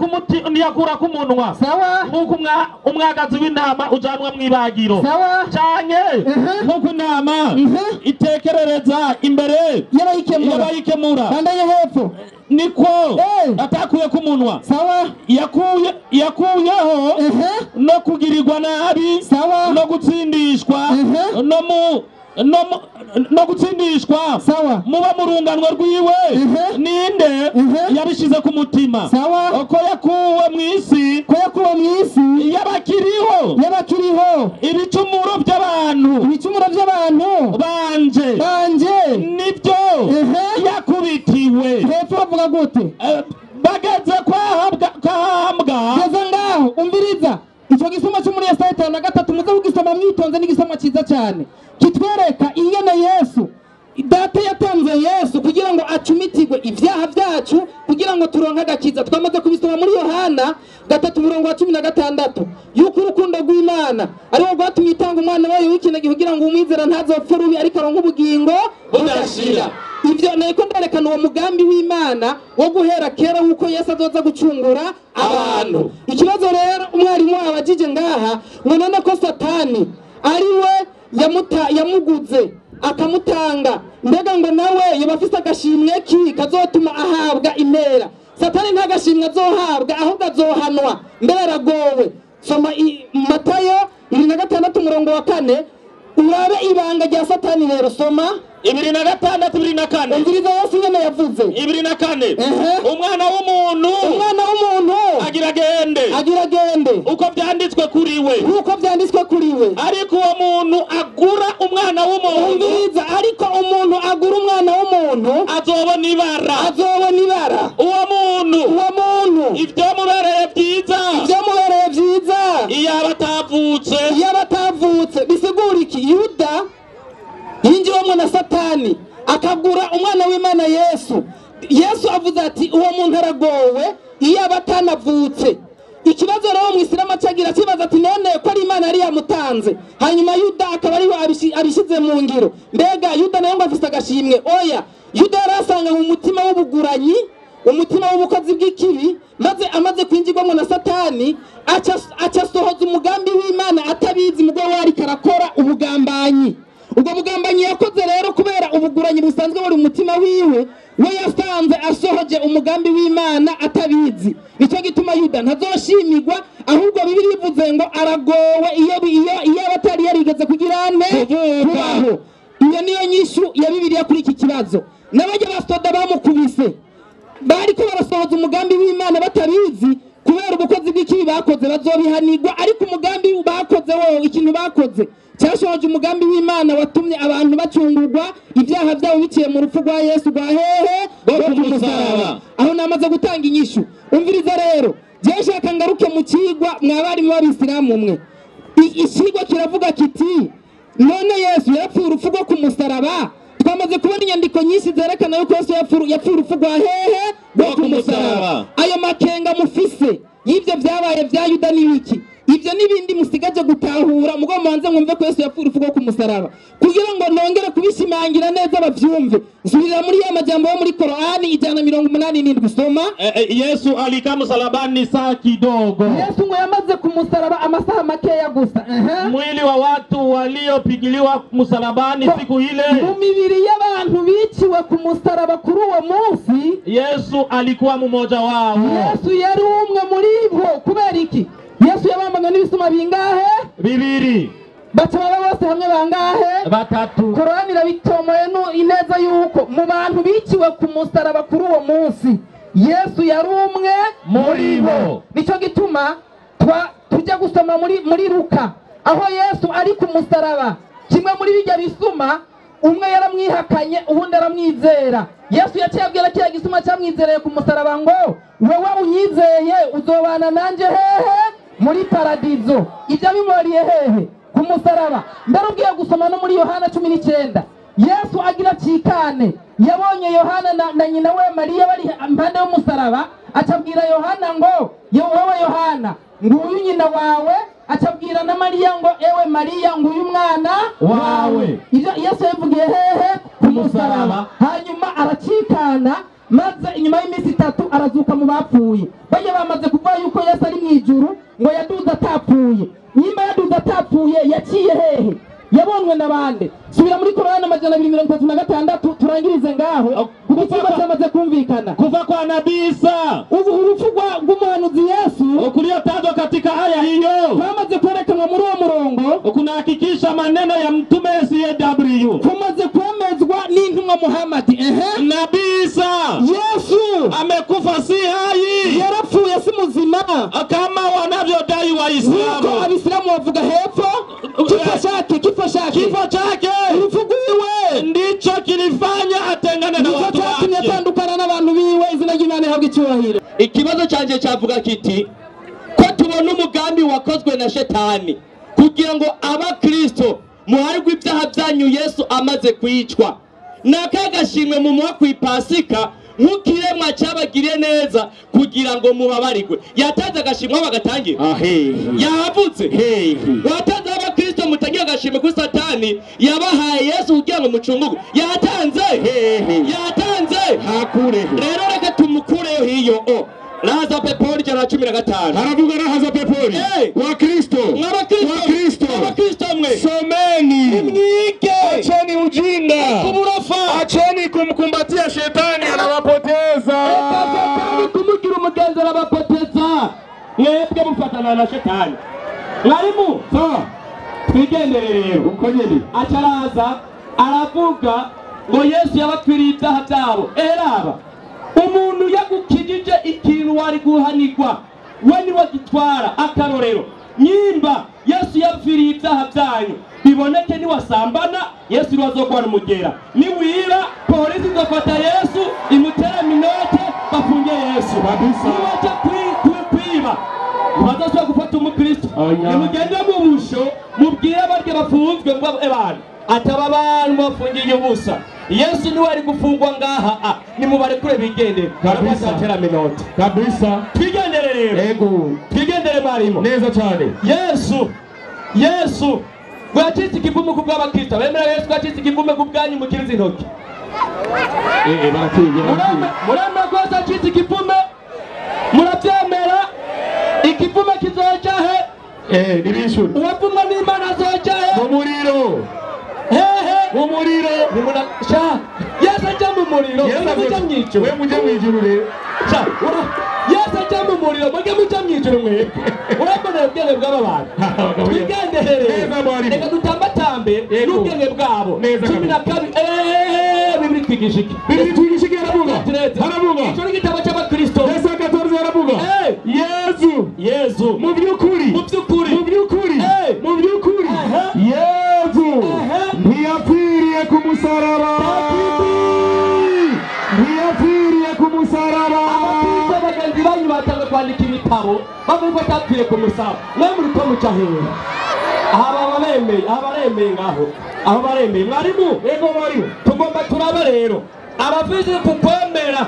ku munwa, sawa, nk'uko umwagazi w'intama ujanwa mw'ibagiro, sawa, canke nk'uko intama itekerereza imbere y'abayikemura. Bandanye hepfo, niko atakuye ku munwa, sawa, yakuyeho no kugirirwa nabi, sawa, no gutsindishwa, no gutsindishwa, sawa, muba murunganwe rwiwe. Ninde yabishize ku mutima? Sawa, ko yakuwe mw'isi, ko yakuwe mw'isi, y'abakiriho, y'abakiriho, ibicumuro by'abantu, ibicumuro by'abantu banje nibyo yakubitiwe. Hepfo bavuga gute? Bageze kwahambwa. Geze ngaho umviriza icyo gisoma cyo muri Yesaya 53, muze kugisoma mwitonze, n'igisoma cyiza cyane kitwereka ingene Yesu Data yatanze Yesu kugira ngo acumitirwe ibyaha byacu kugira ngo turonke agakiza. Twamaze kubisoma muri Yohana 3:16 yuko urukundo rw'Imana ariwo rwatumye itanga umwana wayo w'ikinege kugira ngo umwizera ntazopfe rubi ariko aronke ubugingo budashira. Ivyo niko ndarekana uwo mugambi w'Imana wo guhera kera wuko Yesu azoza gucungura abantu. Ikibazo rero umwarimu abajije ngaha ngo none ko Satani ariwe yamuguze akamutanga, mbega ngo nawe yaba afise agashimwe ki kazotuma ahabwa impera? Satani nta gashimwe azohabwa, ahubwo azohanwa, mbere aragowe. Soma Matayo 26 umurongo wa 4 urabe ibanga rya Satani. Rero soma 26 24. Umviriza Yesu nyene yavuze 24. Umwana w'umuntu, umwana w'umuntu agira agende, agira agende uko byanditswe kuri we, uko byanditswe kuri we. Ariko uwo muntu agura umwana w'umuntu, umviriza, ariko umuntu agura umwana w'umuntu azobona ibara, azobona ibara. Uwo muntu, uwo muntu ibyo mubereye byiza, ibyo mubereye byiza, iyo akagura umwana w'Imana Yesu. Yesu avuze ati uwo muntu aragowe iyo abatanavutse. Ikibazo rero mu Islamu acagira kibaza ati none ko ari Imana yari yamutanze, hanyuma Yuda akaba ari abishize mu ngiro, mbega Yuda nayo ngo afise agashimwe? Oya, Yuda yarasanga mu mutima w'ubuguranyi, umutima w'ubukozi bw'ikibi, maze amaze kwinjirwamo na Satani aca sohoza umugambi w'Imana atabizi, mugabo wari karakora ubugambanyi. Ubwo bugambanyi yakoze rero kubera ubuguranyi busanzwe buri umutima wiwe, we yasanze asohoje umugambi w'Imana atabizi. Nicyo gituma Yuda ntazoshimirwa, ahubwo Bibiliya ivuze ngo aragowe iyo abatari yarigeze kugirane kubaho. Iyo niyo nyishu ya Bibiliya kuri iki kibazo. N'abajya basoda bamukubise bariko barasohoza umugambi w'Imana batabizi, kubera ubukozi bw'ikibi bakoze bazobihanirwa, ariko umugambi bakoze wo ikintu bakoze cyashoje umugambi w'Imana watumye abantu bacungurwa ibyaha byabo biciye mu rupfu rwa Yesu rwa hehe rwo ku musaraba. Aho namaze gutanga inyishu. Umviriza rero, je nshaka ngaruke mu kigwa mwabarimu b'Abisilamu mwe. Ikigwa kiravuga kiti none Yesu yapfuye urupfu rwo ku musaraba. Twamaze kubona inyandiko nyinshi zerekana yuko Yesu yapfuye urupfu rwa hehe rwo ku musaraba. Ayo makenga mufise y'ibyo byabaye bya Yuda n'ibiki, ibyo nibindi musigaje gutahura, mugo mubanze mwumve ko Yesu yapfuye urupfu rwo ku musaraba, kugira ngo nongere kubishimangira neza bavyumve. Nsubirira muri ya majambo yo muri Korani 187 soma. Yesu alikaa msalabani saa kidogo. Yesu ngo yamaze ku musaraba amasaha makeya gusa. Mwili wa watu waliopigiliwa msalabani siku ile, mu mibiri y'abantu biciwe ku musaraba kuri uwo munsi, Yesu alikuwa mmoja wao. Yesu yari umwe muri bo. Kubera iki? Yesu yabambanywe n'ibisuma bingahe? Bibiri. Baca baba bose hamwe bangahe? Batatu. Korani irabitomoye ineza yuko mu bantu biciwe ku musaraba kuri uwo munsi Yesu yari umwe muri bo. Nicyo gituma tujya gusoma muri Luka aho Yesu ari ku musaraba, kimwe muri bijya bisuma umwe yaramwihakanye uwundi aramwizera. Yesu yaciye abwira kiriya gisuma cyamwizereye ku musaraba ngo wewe unyizeye uzobana nanje hehe? Muri paradizo. Ibyo bimuriye hehe? Ku musaraba. Ndarubwiye gusoma no muri Yohana 19. Yesu agira cikane, yabonye Yohana na nyina we Mariya bari impande y'umusaraba, acabwira Yohana ngo wowe Yohana nguyu nyina wawe, acabwira na Mariya ngo ewe Mariya nguyu mwana wawe. Ibyo Yesu yabivugiye hehe? Ku musaraba. Hanyuma aracikana, maze inyuma y'iminsi 3 arazuka mu bapfuye. Bajya bamaze kuvuga yuko Yesu ari mu ijuru ngo yaduze atapfuye. Nyuma yaduze atapfuye yaciye hehe? Yabonwe n'abande. Subira muri Korani 236 turangirize ngaho kuko ikibazo cyamaze kumvikana. Kuva kwa Nabii Isa, ubu urupfu rw'umuhanuzi Yesu kuliotajwa katika aya hiyo twamaze kwerekanwa muri uwo murongo, kunahakikisha maneno ya mtume CW, kumaze kwemezwa n'intumwa Muhammad. Nabii Isa Yesu amekufa si hai, yarapfuye si muzima kama wanavyodai Waislamu. Nkuko Abisilamu bavuga hepfo, kifo chake urupfu rwiwe ndicho kilifanya atengane na watu wake, atandukana n'abantu biwe. Izina ry'Imana ihabwe icyubahiro. Ikibazo canje cyavuga kiti ko tubona umugambi wakozwe na Shetani kugira ngo abakristo muharigwe ibyaha byanyu Yesu amaze kwicwa, nakagashimwe mumuha kwipasika nk'ikiremwa cyabagiriye neza kugira ngo mubabarigwe. Yatanze agashimwe bagatangira yavutse. Watanze abakristo mutangira agashimwe kuri Satani yabahaye Yesu kugira ngo mucungurwe. Yatanze yatanze hakure. Rero reka tumukureyo hiyo o Rahaza peponi 115. Haravuga rahaza peponi. Wa Kristo. Wa Kristo mwe. Someni. Mwige. Acheni ujinga. Kuburofa. Acheni kumkumbatia shetani anawapoteza. Shetani kumugira umugenzi arabapoteza. Mwebwe mufatana na shetani. Mwarimu. Sawa. Twigendere rero. Uko nyene. Acaraza aravuga ngo Yesu yabapfiriye ibyaha byabo. Eraba. Umuntu yagukijije ikintu wari guhanirwa we niwe gitwara akarorero. Nyimba Yesu yapfiriye ibyaha byanyu biboneke niwasambana Yesu niwazokwana umugera, niwira polisi izofata Yesu imutere minote bafunge Yesu kabisa. Niwaja kwiba ntibazasubira gufata umukristo. Nimugende mu busho mubwire barya bafunzwe ngo abantu ataba abantu bafungiye ubusa. Yesu niwe ari gufungwa ngaha, nimubarekure bigendere. Kabisa. Atera menote. Kabisa. Twigendere rero. Ego. Twigendere marimo. Neza cyane. Yesu gwacitse ikivume ku bw'abakristo. Bemera Yesu gwacitse ikivume ku bwanyu mukiriza intoki. Barakwiye. Muremera ko Yesu acitse ikivume? Murabyemera? Ikivume kizoja he? Nibishure. Uwavumwa n'Imana azoja he? Mu muriro. Hehe. Mu muriro. Nimuna sha. Yesu aja mu muriro. Yesu aja mwijuru. We muje mwijuru rero. Sha. Yesu aja mu muriro. Muje muja mwijuru mwebwe. Urabona ubwenge bw'aba bantu. Twigendere. Reka dutambatambe n'ubwenge bwabo. 12 Bibiri twigisha iki? Bibiri twigisha iki? Haravuga. Haravuga. Ico ni igitabo cy'abakristo. Yesu 14 haravuga. Yezu. Yezu. Mu by'ukuri. Mu by'ukuri. Mu by'ukuri. Mu by'ukuri. Yezu ntiyapfiriye ku musaraba. Ntiyapfiriye ku musaraba. Abakristo bagenzi banyu batanga kwandika ibitabo bavuga ko atapfiriye ku musaraba. Mwe muri ko muca hehe? Aha baremeye, aha baremeye ngaho. Aho baremeye mwarimu. Yego mwarimu. Tugomba turabe rero abavuze ku kwemera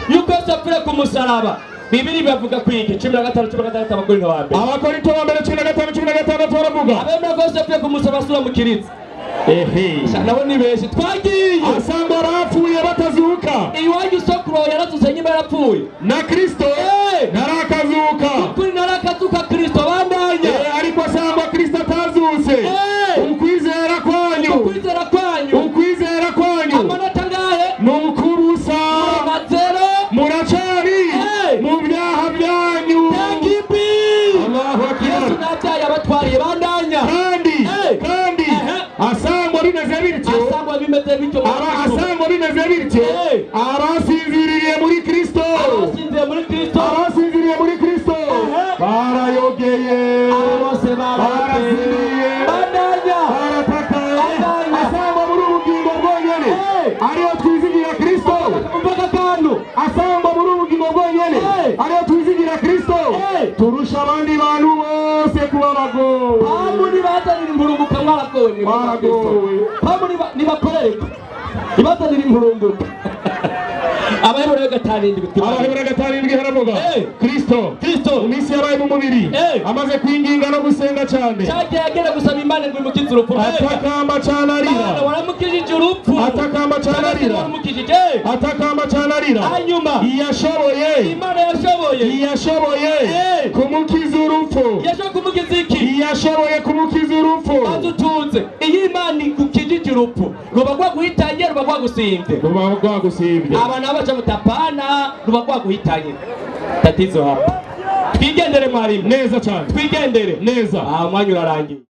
yuko Yesu apfira ku musaraba. Bibiri bavuga kwiki 15 16 Abakorinto ba mbere. Abakorinto ba mbere 15 16 baravuga. Abemera ko Yesu apfira ku musaraba sura mukiritse. Ehe. Nabo ni benshi twagiye. Asanga barapfuye batazuka. Iwanyu sokuru yarazutse nyuma yarapfuye. Na Kristo narakazuka. Kuri narakazuka Kristo bandanya. Ariko asanga Kristo atazutse. Ukwizera kwanyu. Ukwizera kwanyu. Ukwizera kwanyu. Amanota ngahe? Nukubusa. Zero. Muracari mu byaha byanyu. Takibi. Allahu akbar. Yesu nabyaye abatwariye bandanya. Kandi asangwa bimeze bityo. Asangwa bimeze bityo. Asangwa bimeze bityo. Abasinziriye muri Kristo. Abasinziriye muri Kristo. Abasinziriye muri Kristo. Barayogeye. Bose barayogeye. Bandanya. Baratakaye. Asangwa muri ubugingo bwonyene. Ariyo twizigira Kristo. Umvaga kantu. Asangwa muri ubugingo bwonyene. Ariyo twizigira Kristo. Turusha abandi bantu bose kuba abagowe. Pamu nibazanira impurunguka mwaragowe. Mwaragowe. Pamu nibakorereka. Nibazanira impurunguka. Abaheburayo 5:7. Abaheburayo 5:7 haravuga. Kristo. Kristo mu minsi yabaye mu mubiri. Amaze kwinginga no gusenga cyane. Cyagiye agera gusaba Imana ngo imukize urupfu. Atakamba cyane arira. Imana waramukijije urupfu. Atakamba cyane arira. Waramukijije. Atakamba cyane arira. Hanyuma iyashoboye. Imana yashoboye. Iyashoboye kumukiza urupfu. Yashoboye kumukiza iki? Iyashoboye kumukiza urupfu. Adutunze. Iyi Imana ikukijije urupfu. Ruba rwaguhitanye, ruba rwagusimbye. Ruba rwagusimbye. Aba nabo cha mutapana ruba rwaguhitanye. Tatizo hapa. Twigendere mwarimu. Neza cyane. Twigendere. Neza. Mwanya urarangiye.